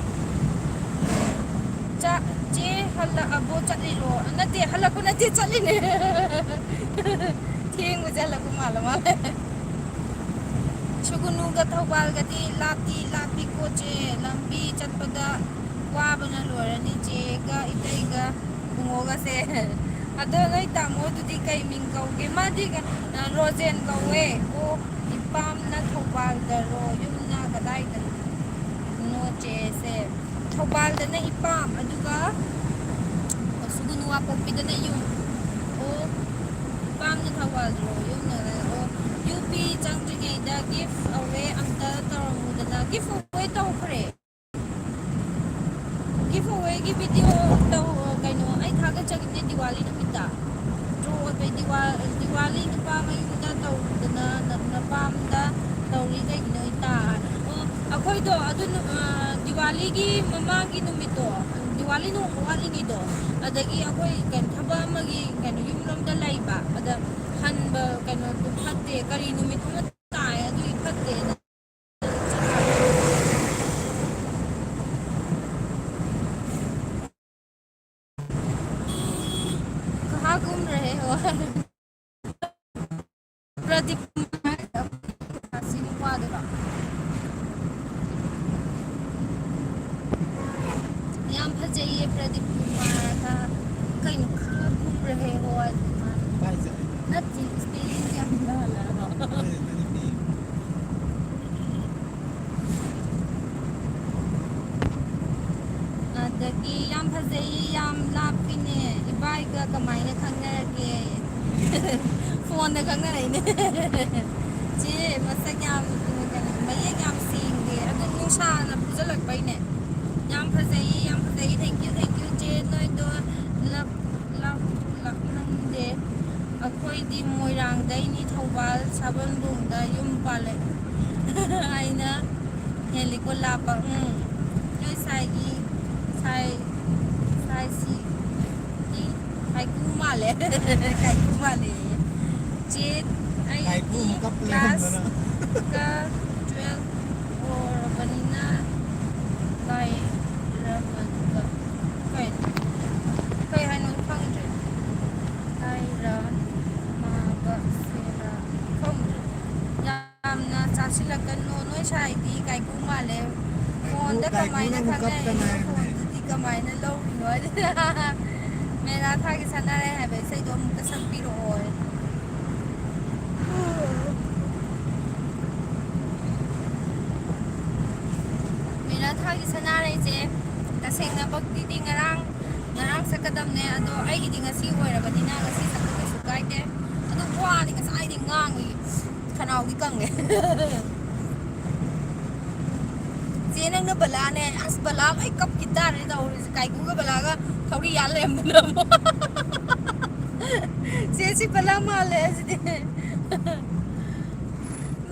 ꯆꯥ-, ꯆꯦ ꯍꯜꯂꯛꯑꯕꯣ ꯆꯠꯂꯤꯔꯣ? ꯅꯠꯇꯦ, ꯍꯜꯂꯛꯄ ꯅꯠꯇꯦ, ꯆꯠꯂꯤꯅꯦ꯫ ꯊꯦꯡꯕꯁꯦ ꯍꯜꯂꯛꯄ ꯃꯥꯜꯂ ꯃꯥꯜꯂꯦ꯫ ꯁꯨꯒꯨꯅꯨꯒ ꯊꯧꯕꯥꯜꯒꯗꯤ ꯂꯥꯞꯇꯤ ꯂꯥꯞꯄꯤꯀꯣ ꯆꯦ, ꯂꯝꯕꯤ ꯆꯠꯄꯗ ꯋꯥꯕꯅ ꯂꯣꯏꯔꯅꯤ ꯆꯦꯒ ꯏꯇꯩꯒ ꯕꯨꯡꯉꯣꯒꯁꯦ꯫ ꯑꯗꯣ ꯅꯣꯏ ꯇꯥꯃꯣꯗꯨꯗꯤ ꯀꯩ ꯃꯤꯡ ꯀꯧꯒꯦ? ꯃꯥꯗꯤ, ꯑ, ꯔꯣꯖꯦꯟ ꯀꯧꯋꯦ꯫ ꯑꯣ, ꯏꯄꯥꯝꯅ ꯊꯧꯕꯥꯜꯗꯔꯣ? ꯌꯨꯝꯅ ꯀꯗꯥꯏꯗꯅꯣ ꯆꯦꯁꯦ? ꯊꯧꯕꯥꯜꯗꯅ ꯏꯄꯥꯝ, ꯑꯗꯨꯒ ꯁꯨꯒꯨꯅꯨ ꯋꯥꯄꯣꯛꯄꯤꯗꯅ ꯌꯨꯝ꯫ ꯑꯣ, ꯏꯄꯥꯝꯅ ꯊꯧꯕꯥꯜꯗꯔꯣ? ꯌꯨꯝꯅ, ꯑꯣ, ꯌꯨ ꯄꯤ ꯆꯪꯗ꯭ꯔꯤꯉꯩꯗ give away ꯑꯝꯇ ꯇꯧꯔꯝꯃꯨꯗꯅ꯫ Give away ꯇꯧꯈ꯭ꯔꯦ꯫ Give awayꯒꯤ video ꯇꯧ-, ꯀꯩꯅꯣ, ꯑꯩ ꯊꯥꯒꯠꯆꯈꯤꯕꯅꯦ ꯗꯤꯋꯥꯂꯤ ꯅꯨꯃꯤꯠꯇ꯫ Draw ꯑꯣꯏꯕꯩ ꯗꯤꯋꯥ-, ꯗꯤꯋꯥꯂꯤ ꯅꯨꯄꯥ ꯃꯌꯨꯝꯗ ꯇꯧꯗꯅ ꯅ-, ꯅꯄꯥꯝꯗ ꯇꯧꯔꯤ ꯀꯩꯒꯤꯅꯣ ꯏꯇꯥ? ꯑꯣ, ꯑꯩꯈꯣꯏꯗꯣ ꯑꯗꯨ ꯅꯨ-, ꯑ, ꯗꯤꯋꯥꯂꯤꯒꯤ ꯃꯃꯥꯡꯒꯤ ꯅꯨꯃꯤꯠꯇꯣ, ꯗꯤꯋꯥꯂꯤ ꯅꯣꯡꯃ ꯋꯥꯠꯂꯤꯉꯩꯗꯣ, ꯑꯗꯒꯤ ꯑꯩꯈꯣꯏ ꯀꯩꯅꯣ ꯊꯕꯛ ꯑꯃꯒꯤ ꯀꯩꯅꯣ ꯌꯨꯝꯂꯣꯝꯗ ꯂꯩꯕ, ꯑꯗ ꯍꯟꯕ ꯀꯩꯅꯣꯗꯣ ꯐꯠꯇꯦ, ꯀꯔꯤ ꯅꯨꯃꯤꯠ ꯑꯃ ꯇꯥꯏ, ꯑꯗꯨꯒꯤ ꯐꯠꯇꯦꯅ꯫ कहाँ घूम रहे हो? ꯄ꯭ꯔꯗꯤꯞ ꯁꯤ ꯅꯨꯄꯥꯗꯨꯔꯣ? ꯌꯥꯝ ꯐꯖꯩꯌꯦ ꯄ꯭ꯔꯗꯤꯞ ꯀꯨꯃꯥꯔꯒ꯫ ꯀꯩꯅꯣ ꯈꯥ ꯀꯨꯝꯔꯦꯍꯦ ꯍꯣꯏ꯫ ꯀꯥꯏ ꯆꯠꯂꯤꯅꯣ? ꯅꯠꯇꯦ, spelling ꯌꯥꯝ ꯂꯥꯜꯂꯦ꯫ ꯀꯥꯏ ꯆꯠꯂꯤꯅꯣ? ꯑꯗꯒꯤ ꯌꯥꯝ ꯐꯖꯩ, ꯌꯥꯝ ꯂꯥꯞꯄꯤꯅꯦ, ꯏꯕꯥꯏꯒ ꯀꯃꯥꯏꯅ ꯈꯪꯅꯔꯒꯦ? ꯐꯣꯟꯗ ꯈꯪꯅꯔꯛꯏꯅꯦ꯫ ꯆꯦ, ꯃꯁꯛ ꯌꯥꯝ, ꯀꯩꯅꯣ, ꯃꯌꯦꯛ ꯌꯥꯝ ꯁꯦꯡꯗꯦ, ꯑꯗꯨ ꯅꯨꯡꯁꯥꯅ ꯐꯨꯖꯜꯂꯛꯄꯩꯅꯦ꯫ ꯌꯥꯝ ꯐꯖꯩ, ꯌꯥꯝ ꯐꯖꯩ, thank you, thank you, ꯆꯦ, ꯅꯣꯏꯗꯣ ꯂꯞ, ꯂꯞ, ꯂꯞꯅꯤꯡꯗꯦ꯫ ꯑꯩꯈꯣꯏꯗꯤ ꯃꯣꯏꯔꯥꯡꯗꯩꯅꯤ, ꯊꯧꯕꯥꯜ ꯁꯥꯕꯝꯕꯨꯡꯗ ꯌꯨꯝ ꯄꯥꯜꯂꯦ꯫ ꯑꯩꯅ ꯍꯦꯜꯂꯤꯀꯣ ꯂꯥꯞꯄ꯫ ꯎꯝ꯫ ꯅꯣꯏ ꯁꯥꯏꯒꯤ, ꯁꯥꯏ, ꯁꯥꯏꯁꯤ ꯀꯥꯏꯀꯨ ꯃꯥꯜꯂꯦ꯫ ꯀꯥꯏꯀꯨ ꯃꯥꯜꯂꯦ꯫ ꯆꯦ, ꯑꯩ ꯀꯥꯏꯀꯨ ꯑꯃ ꯀꯞ ꯂꯩꯔꯝꯗꯅ꯫ Class ꯀ twelve ꯑꯣꯏꯔꯕꯅꯤꯅ ꯂꯥꯏꯔꯕꯗꯨꯒ ꯀꯩꯅꯣ? ꯀꯩ ꯍꯥꯏꯅꯣ ꯈꯪꯗ꯭ꯔꯦ꯫ ꯂꯥꯏꯔ ꯃꯥꯕ ꯁꯦꯔ ꯈꯪꯗ꯭ꯔꯦ꯫ ꯌꯥꯝꯅ ꯆꯥꯁꯤꯜꯂꯛꯀꯅꯨ꯫ ꯅꯣꯏ ꯁꯥꯏꯗꯤ ꯀꯥꯏꯀꯨ ꯃꯥꯜꯂꯦ꯫ ꯐꯣꯟꯗ ꯀꯃꯥꯏꯅ ꯀꯥꯏꯀꯨꯅ ꯑꯃꯨꯛ ꯈꯪꯅꯔꯤꯅꯣ? ꯀꯞꯇꯅ꯫ ꯐꯣꯟꯗꯨꯗꯤ ꯀꯃꯥꯏꯅ ꯂꯧꯔꯤꯅꯣ? ꯃꯦꯔꯥ ꯊꯥꯒꯤ ꯁꯥꯟꯅꯔꯦ ꯍꯥꯏꯕ ꯏꯁꯩꯗꯣ ꯑꯃꯨꯛꯇ ꯁꯛꯄꯤꯔꯛꯑꯣ꯫ ꯃꯦꯔꯥ ꯊꯥꯒꯤ ꯁꯅꯥꯔꯩꯁꯦ ꯇꯁꯦꯡꯅꯃꯛꯇꯤꯗꯤ ꯉꯔꯥꯡ, ꯉꯔꯥꯡ ꯁꯛꯀꯗꯕꯅꯦ, ꯑꯗꯣ ꯑꯩꯒꯤꯗꯤ ꯉꯁꯤ ꯑꯣꯏꯔꯕꯅꯤꯅ ꯉꯁꯤ ꯁꯛꯄ ꯀꯩꯁꯨ ꯀꯥꯏꯗꯦ꯫ ꯑꯗꯨ ꯋꯥꯗꯤ ꯉꯁꯥꯏꯗꯤ ꯉꯥꯡꯉꯤ, ꯈꯅꯥꯎꯗꯤ ꯀꯪꯉꯦ꯫ ꯆꯦ, ꯅꯪꯅ ꯕꯂꯥꯅꯦ, ꯑꯁ, ꯕꯂꯥ ꯂꯣꯏ ꯀꯞꯈꯤ ꯇꯥꯔꯦ ꯇꯧꯔꯤꯁꯦ꯫ ꯀꯥꯏꯀꯨꯒ ꯕꯂꯥꯒ ꯊꯧꯔꯤ ꯌꯥꯜ ꯂꯩꯔꯝꯗꯅ ꯑꯃꯨꯛ꯫ ꯆꯦ, ꯁꯤ ꯕꯂꯥ ꯃꯥꯜꯂꯦ ꯑꯁꯤꯗꯤ꯫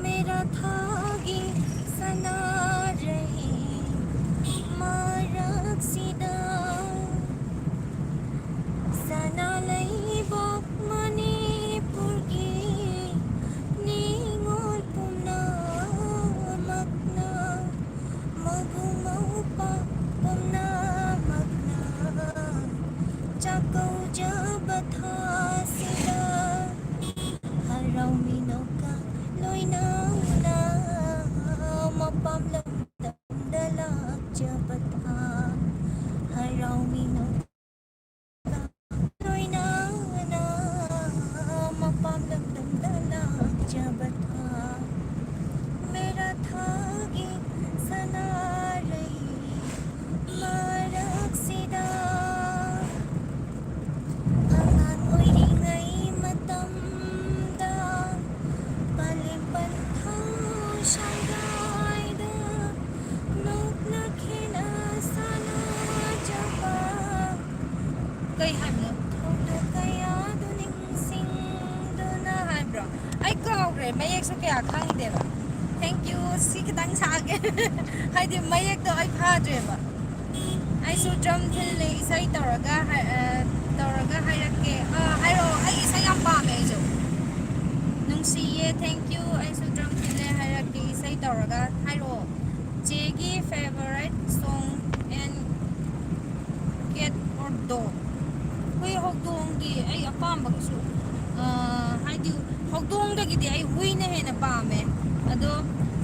ꯃꯦꯔꯥ ꯊꯥꯒꯤ ꯁꯅꯥꯔꯩ ꯃꯔꯛꯁꯤꯗ, ꯁꯅꯥ ꯂꯩꯕꯥꯛ ꯃꯅꯤꯄꯨꯔꯒꯤ ꯅꯤꯉꯣꯜ ꯄꯨꯝꯅꯃꯛꯅ, ꯃꯕꯨꯡ ꯃꯧꯄ꯭ꯋꯥ ꯄꯨꯝꯅꯃꯛꯅ ꯆꯥꯛ ꯇꯧꯖꯕ ꯊꯥꯁꯤꯗ ꯍꯔꯥꯎꯃꯤꯅꯣꯒ ꯂꯣꯏꯅꯅ ꯃꯄꯥꯝ ꯂꯝꯗꯝꯗ ꯂꯥꯛꯆꯕ ꯊꯥ꯫ ꯍꯔꯥꯎꯃꯤꯅꯣꯒ ꯂꯣꯏꯅꯅ ꯃꯄꯥꯝ ꯂꯝꯗꯝꯗ ꯂꯥꯛꯆꯕ ꯊꯥ꯫ ꯃꯦꯔꯥ ꯊꯥꯒꯤ ꯁꯅꯥꯔꯩ ꯃꯔꯛꯁꯤꯗ ꯑꯉꯥꯡ ꯑꯣꯏꯔꯤꯉꯩ ꯃꯇꯝꯗ ꯄꯂꯦꯝ ꯄꯟꯊꯧ ꯁꯪꯒꯥꯏꯗ ꯅꯣꯛꯅꯈꯤꯅ ꯁꯥꯟꯅꯖꯕ ꯀꯩ ꯍꯥꯏꯕꯅꯣ? ꯊꯧꯗꯣꯛ ꯀꯌꯥꯗꯨ ꯅꯤꯡꯁꯤꯡꯗꯨꯅ ꯍꯥꯏꯕ꯭ꯔꯣ? ꯑꯩ ꯀꯥꯎꯈ꯭ꯔꯦ, ꯃꯌꯦꯛꯁꯨ ꯀꯌꯥ ꯈꯪꯗꯦꯕ꯫ Thank you꯫ ꯁꯤ ꯈꯤꯇꯪ ꯁꯥꯒꯦ꯫ ꯍꯥꯏꯗꯤ ꯃꯌꯦꯛꯇꯣ ꯑꯩ ꯐꯥꯗ꯭ꯔꯦꯕ꯫ ꯑꯩꯁꯨ ꯗ꯭ꯔꯝ ꯊꯤꯜꯂꯦ ꯏꯁꯩ ꯇꯧꯔꯒ ꯍꯥꯏ-, ꯑ, ꯇꯧꯔꯒ ꯍꯥꯏꯔꯛꯀꯦ꯫ ꯑ, ꯍꯥꯏꯔꯛꯑꯣ꯫ ꯑꯩ ꯏꯁꯩ ꯌꯥꯝ ꯄꯥꯝꯃꯦ ꯑꯩꯁꯨ꯫ ꯅꯨꯡꯁꯤꯌꯦ, thank you꯫ ꯑꯩꯁꯨ ꯗ꯭ꯔꯝ ꯊꯤꯜꯂꯦ ꯍꯥꯏꯔꯛꯀꯦ ꯏꯁꯩ ꯇꯧꯔꯒ꯫ ꯍꯥꯏꯔꯛꯑꯣ꯫ ꯆꯦꯒꯤ favourite song and cat or dog? ꯍꯨꯏ ꯍꯧꯗꯣꯡꯒꯤ ꯑꯩ ꯑꯄꯥꯝꯕ ꯀꯩꯁꯨ, ꯑ, ꯍꯥꯏꯗꯤ ꯍꯧꯗꯣꯡꯗꯒꯤꯗꯤ ꯑꯩ ꯍꯨꯏꯅ ꯍꯦꯟꯅ ꯄꯥꯝꯃꯦ꯫ ꯑꯗꯣ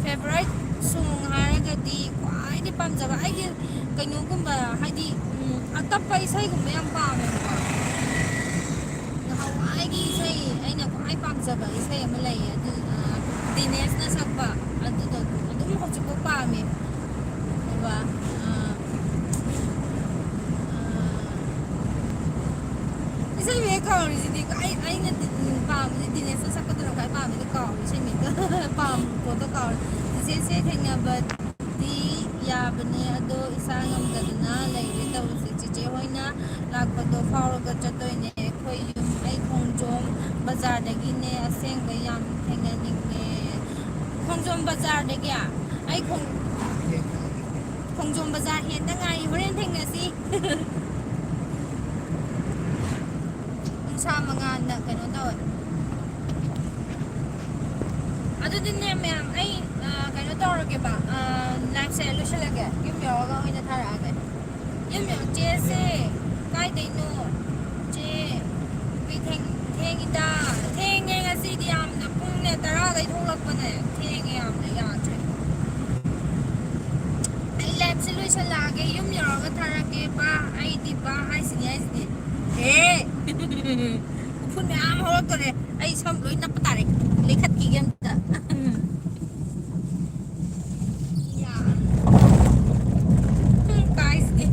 favourite song ꯍꯥꯏꯔꯒꯗꯤ ꯈ꯭ꯋꯥꯏꯗꯒꯤ ꯄꯥꯝꯖꯕ ꯑꯩꯒꯤ ꯀꯩꯅꯣꯒꯨꯝꯕ ꯍꯥꯏꯗꯤ, ꯎꯝ, ꯑꯇꯞꯄ ꯏꯁꯩꯒꯨꯝꯕ ꯌꯥꯝ ꯄꯥꯝꯃꯦꯕꯀꯣ꯫ ꯅꯍꯥꯟꯋꯥꯏꯒꯤ ꯏꯁꯩ ꯑꯩꯅ ꯈ꯭ꯋꯥꯏ ꯄꯥꯝꯖꯕ ꯏꯁꯩ ꯑꯃ ꯂꯩꯌꯦ, ꯑꯗꯨ, ꯑ, ꯗꯤꯅꯦꯁꯅ ꯁꯛꯄ, ꯑꯗꯨꯗꯣ ꯑꯗꯨꯝ ꯍꯧꯖꯤꯛꯐꯥꯎ ꯄꯥꯝꯃꯦ꯫ ꯑꯗꯨꯒ, ꯑ, ꯑ, ꯏꯁꯩ ꯃꯌꯦꯛ ꯀꯥꯎꯔꯤꯁꯤꯗꯤ ꯑꯩ, ꯑꯩꯅ ꯗꯤ-, ꯄꯥꯝꯕꯗꯤ ꯗꯤꯅꯦꯁꯅ ꯁꯛꯄꯗꯨꯅ ꯈ꯭ꯋꯥꯏ ꯄꯥꯝꯃꯦ, ꯑꯗꯨ ꯀꯥꯎꯔꯦ ꯏꯁꯩ ꯃꯌꯦꯛꯇꯣ꯫ ꯄꯥꯝꯕ ꯄꯣꯠꯇꯣ ꯀꯥꯎꯔꯦ꯫ ꯆꯤꯆꯦꯁꯦ ꯊꯦꯡꯅꯕꯗꯤ ꯌꯥꯕꯅꯦ, ꯑꯗꯣ ꯏꯁꯥ ꯉꯝꯗꯗꯅ ꯂꯩꯔꯦ ꯇꯧꯔꯤꯁꯦ꯫ ꯆꯤꯆꯦ ꯍꯣꯏꯅ ꯂꯥꯛꯄꯗꯣ ꯐꯥꯎꯔꯒ ꯆꯠꯇꯣꯏꯅꯦ꯫ ꯑꯩꯈꯣꯏ ꯌꯨꯝ, ꯑꯩ ꯈꯣꯡꯖꯣꯝ ꯕꯖꯥꯔꯗꯒꯤꯅꯦ꯫ ꯑꯁꯦꯡꯕ ꯌꯥꯝ ꯊꯦꯡꯅꯅꯤꯡꯉꯦ꯫ ꯈꯣꯡꯖꯣꯝ ꯕꯖꯥꯔꯗꯒꯤ? ꯑꯩ ꯈꯣꯡ-, ꯈꯣꯡꯖꯣꯝ ꯕꯖꯥꯔ ꯍꯦꯟꯗ ꯉꯥꯏꯔꯤ꯫ ꯍꯣꯔꯦꯟ ꯊꯦꯡꯅꯁꯤ꯫ ꯅꯨꯡꯁꯥ ꯃꯉꯥꯜꯅ ꯀꯩꯅꯣ ꯇꯧꯋꯦ꯫ ꯑꯗꯨꯗꯤꯅꯦ ꯃꯌꯥꯝ, ꯑꯩ, ꯑ, ꯀꯩꯅꯣ ꯇꯧꯔꯒꯦꯕ, ꯑ, live ꯁꯦ ꯂꯣꯏꯁꯤꯜꯂꯒꯦ꯫ ꯌꯨꯝ ꯌꯧꯔꯒ ꯑꯣꯏꯅ ꯊꯥꯔꯛꯑꯒꯦ꯫ ꯌꯨꯝ ꯌꯧ-, ꯆꯦꯁꯦ ꯀꯥꯏꯗꯩꯅꯣ? ꯌꯥꯝꯅ ꯄꯨꯡꯅꯦ ꯇꯔꯥꯗꯩ ꯊꯣꯛꯂꯛꯄꯅꯦ, ꯊꯦꯡꯉꯦ ꯌꯥꯝꯅ, ꯌꯥꯗ꯭ꯔꯦ꯫ ꯑꯩ ꯂꯥꯏꯞꯁꯦ ꯂꯣꯏꯁꯜꯂꯛꯑꯒꯦ, ꯌꯨꯝ ꯌꯧꯔꯒ ꯊꯥꯔꯛꯀꯦ꯫ ꯕꯥ, ꯑꯩꯗꯤ ꯕꯥ ꯍꯥꯏꯁꯤꯅꯤ ꯍꯥꯏꯁꯤꯗꯤ꯫ ꯑꯦ! ꯎꯐꯨꯟ ꯃꯌꯥꯝ ꯍꯧꯔꯛꯇꯣꯔꯦ꯫ ꯑꯩ ꯁꯝ ꯂꯣꯏ ꯅꯞꯄ ꯇꯥꯔꯦ꯫ ꯂꯩꯈꯠꯈꯤꯒꯦ ꯑꯝꯇ꯫ ꯌꯥ꯫ ꯎꯝ, ꯀꯥꯏꯁꯤꯗꯤ꯫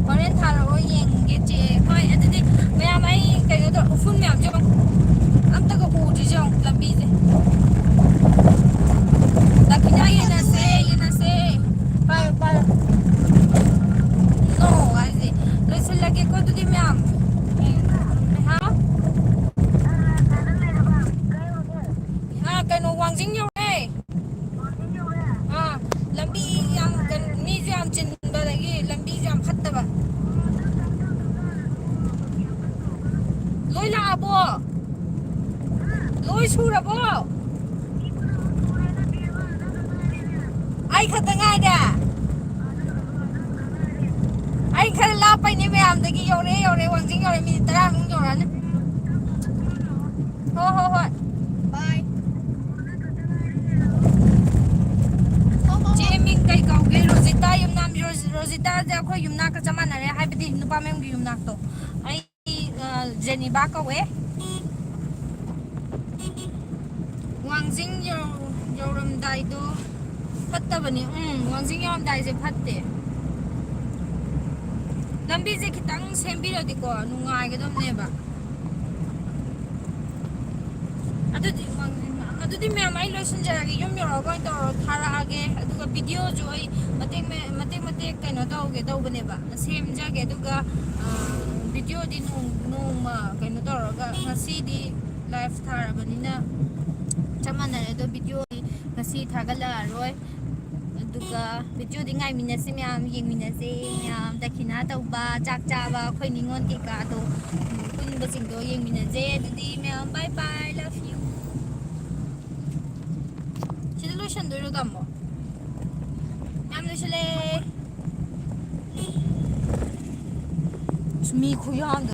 ꯍꯣꯔꯦꯟ ꯊꯥꯔꯛꯑꯣ, ꯌꯦꯡꯒꯦ, ꯆꯦ꯫ ꯍꯣꯏ, ꯑꯗꯨꯗꯤ ꯃꯌꯥꯝ, ꯑꯩ ꯀꯩꯅꯣ ꯇꯧ-, ꯎꯐꯨꯟ ꯃꯌꯥꯝꯁꯦ ꯌꯦꯡꯉꯣ꯫ ꯑꯝꯇꯒ ꯎꯗ꯭ꯔꯤꯁꯦ ꯌꯦꯡꯉꯣ, ꯂꯝꯕꯤꯁꯦ꯫ ꯗꯈꯤꯅꯥ ꯌꯦꯟꯅꯁꯦ, ꯌꯦꯟꯅꯁꯦ꯫ ꯄꯥꯏꯌꯨ, ꯄꯥꯏꯌꯨ꯫ No ꯍꯥꯏꯁꯦ꯫ ꯂꯣꯏꯁꯤꯜꯂꯒꯦꯀꯣ ꯑꯗꯨꯗꯤ ꯃꯌꯥꯝ꯫ ꯍꯥ? ꯑꯥ, ꯀꯩꯅꯣ, ꯋꯥꯡꯖꯤꯡ ꯌꯧꯔꯦ꯫ ꯑꯥ, ꯂꯝꯕꯤ ꯌꯥꯝ ꯀꯩꯅꯣ, ꯃꯤꯁꯨ ꯌꯥꯝ ꯆꯤꯟꯕꯗꯒꯤ ꯂꯝꯕꯤꯁꯨ ꯌꯥꯝ ꯐꯠꯇꯕ꯫ ꯂꯣꯏ ꯂꯥꯛꯑꯕꯣ? ꯂꯣꯏ ꯁꯨꯔꯕꯣ? ꯑꯩ ꯈꯛꯇ ꯉꯥꯏꯔꯦ꯫ ꯑꯩ ꯈꯔ ꯂꯥꯞꯄꯩꯅꯦ ꯃꯌꯥꯝꯗꯒꯤ꯫ ꯌꯧꯔꯦ, ꯌꯧꯔꯦ, ꯋꯥꯡꯖꯤꯡ ꯌꯧꯔꯦ꯫ ꯃꯤꯅꯤꯠ ꯇꯔꯥꯃꯨꯛ ꯌꯧꯔꯛꯑꯅꯤ꯫ ꯍꯣ, ꯍꯣ, ꯍꯣꯏ꯫ ꯕꯥꯏ꯫ ꯆꯦ ꯃꯤꯡ ꯀꯩ ꯀꯧꯒꯦ? ꯔꯣꯖꯤꯇꯥ ꯌꯨꯝꯅꯥꯝ꯫ ꯔꯣꯖꯤ-, ꯔꯣꯖꯤꯇꯥꯁꯦ ꯑꯩꯈꯣꯏ ꯌꯨꯝꯅꯥꯛꯀ ꯆꯞ ꯃꯥꯟꯅꯔꯦ, ꯍꯥꯏꯕꯗꯤ ꯅꯨꯄꯥ ꯃꯌꯨꯝꯒꯤ ꯌꯨꯝꯅꯥꯛꯇꯣ꯫ ꯑꯩ, ꯑ, ꯖꯦꯅꯤꯕꯥ ꯀꯧꯋꯦ꯫ ꯋꯥꯡꯖꯤꯡ ꯌꯧ-, ꯌꯧꯔꯝꯗꯥꯏꯗꯣ ꯐꯠꯇꯕꯅꯤ꯫ ꯎꯝ, ꯋꯥꯡꯖꯤꯡ ꯌꯧꯔꯝꯗꯥꯏꯁꯦ ꯐꯠꯇꯦ꯫ ꯂꯝꯕꯤꯁꯦ ꯈꯤꯇꯪ ꯁꯦꯝꯕꯤꯔꯗꯤꯀꯣ ꯅꯨꯡꯉꯥꯏꯒꯗꯕꯅꯦꯕ꯫ ꯑꯗꯨꯗꯤ, ꯑꯗꯨꯗꯤ ꯃꯌꯥꯝ, ꯑꯩ ꯂꯣꯏꯁꯤꯟꯖꯔꯒꯦ, ꯌꯨꯝ ꯌꯧꯔꯒ ꯑꯣꯏꯅ ꯇꯧꯔ ꯊꯥꯔꯛꯑꯒꯦ꯫ ꯑꯗꯨꯒ ꯚꯤꯗꯤꯑꯣꯁꯨ ꯑꯩ ꯃꯇꯦꯛ ꯃ-, ꯃꯇꯦꯛ ꯃꯇꯦꯛ ꯀꯩꯅꯣ ꯇꯧꯒꯦ ꯇꯧꯕꯅꯦꯕ, ꯁꯦꯝꯖꯒꯦ꯫ ꯑꯗꯨꯒ, ꯑ, ꯚꯤꯗꯤꯑꯣꯗꯤ ꯅꯣꯡ-, ꯅꯣꯡꯃ ꯀꯩꯅꯣ ꯇꯧꯔꯒ, ꯉꯁꯤꯗꯤ ꯂꯥꯏꯚ ꯊꯥꯔꯕꯅꯤꯅ ꯆꯞ ꯃꯥꯟꯅꯔꯦ꯫ ꯑꯗꯣ ꯚꯤꯗꯤꯑꯣꯗꯤ ꯉꯁꯤ ꯊꯥꯒꯠꯂꯛꯑꯔꯣꯏ꯫ ꯑꯗꯨꯒ ꯚꯤꯗꯤꯑꯣꯗꯤ ꯉꯥꯏꯃꯤꯟꯅꯁꯤ ꯃꯌꯥꯝ, ꯌꯦꯡꯃꯤꯟꯅꯁꯦ ꯃꯌꯥꯝ꯫ ꯗꯈꯤꯅꯥ ꯇꯧꯕ, ꯆꯥꯛ ꯆꯥꯕ, ꯑꯩꯈꯣꯏ ꯅꯤꯉꯣꯜ ꯀꯩꯀꯥꯗꯣ, ꯎꯝ, ꯄꯨꯟꯕꯁꯤꯡꯗꯣ ꯌꯦꯡꯃꯤꯟꯅꯁꯦ꯫ ꯑꯗꯨꯗꯤ ꯃꯌꯥꯝ bye bye, love you꯫ ꯁꯤꯗ ꯂꯣꯏꯁꯟꯗꯣꯏꯔꯣ, ꯇꯥꯃꯣ? ꯌꯥꯝ ꯂꯣꯏꯁꯜꯂꯦ꯫ ꯑꯁ, ꯃꯤ ꯈꯨꯌꯥꯝꯗꯣ꯫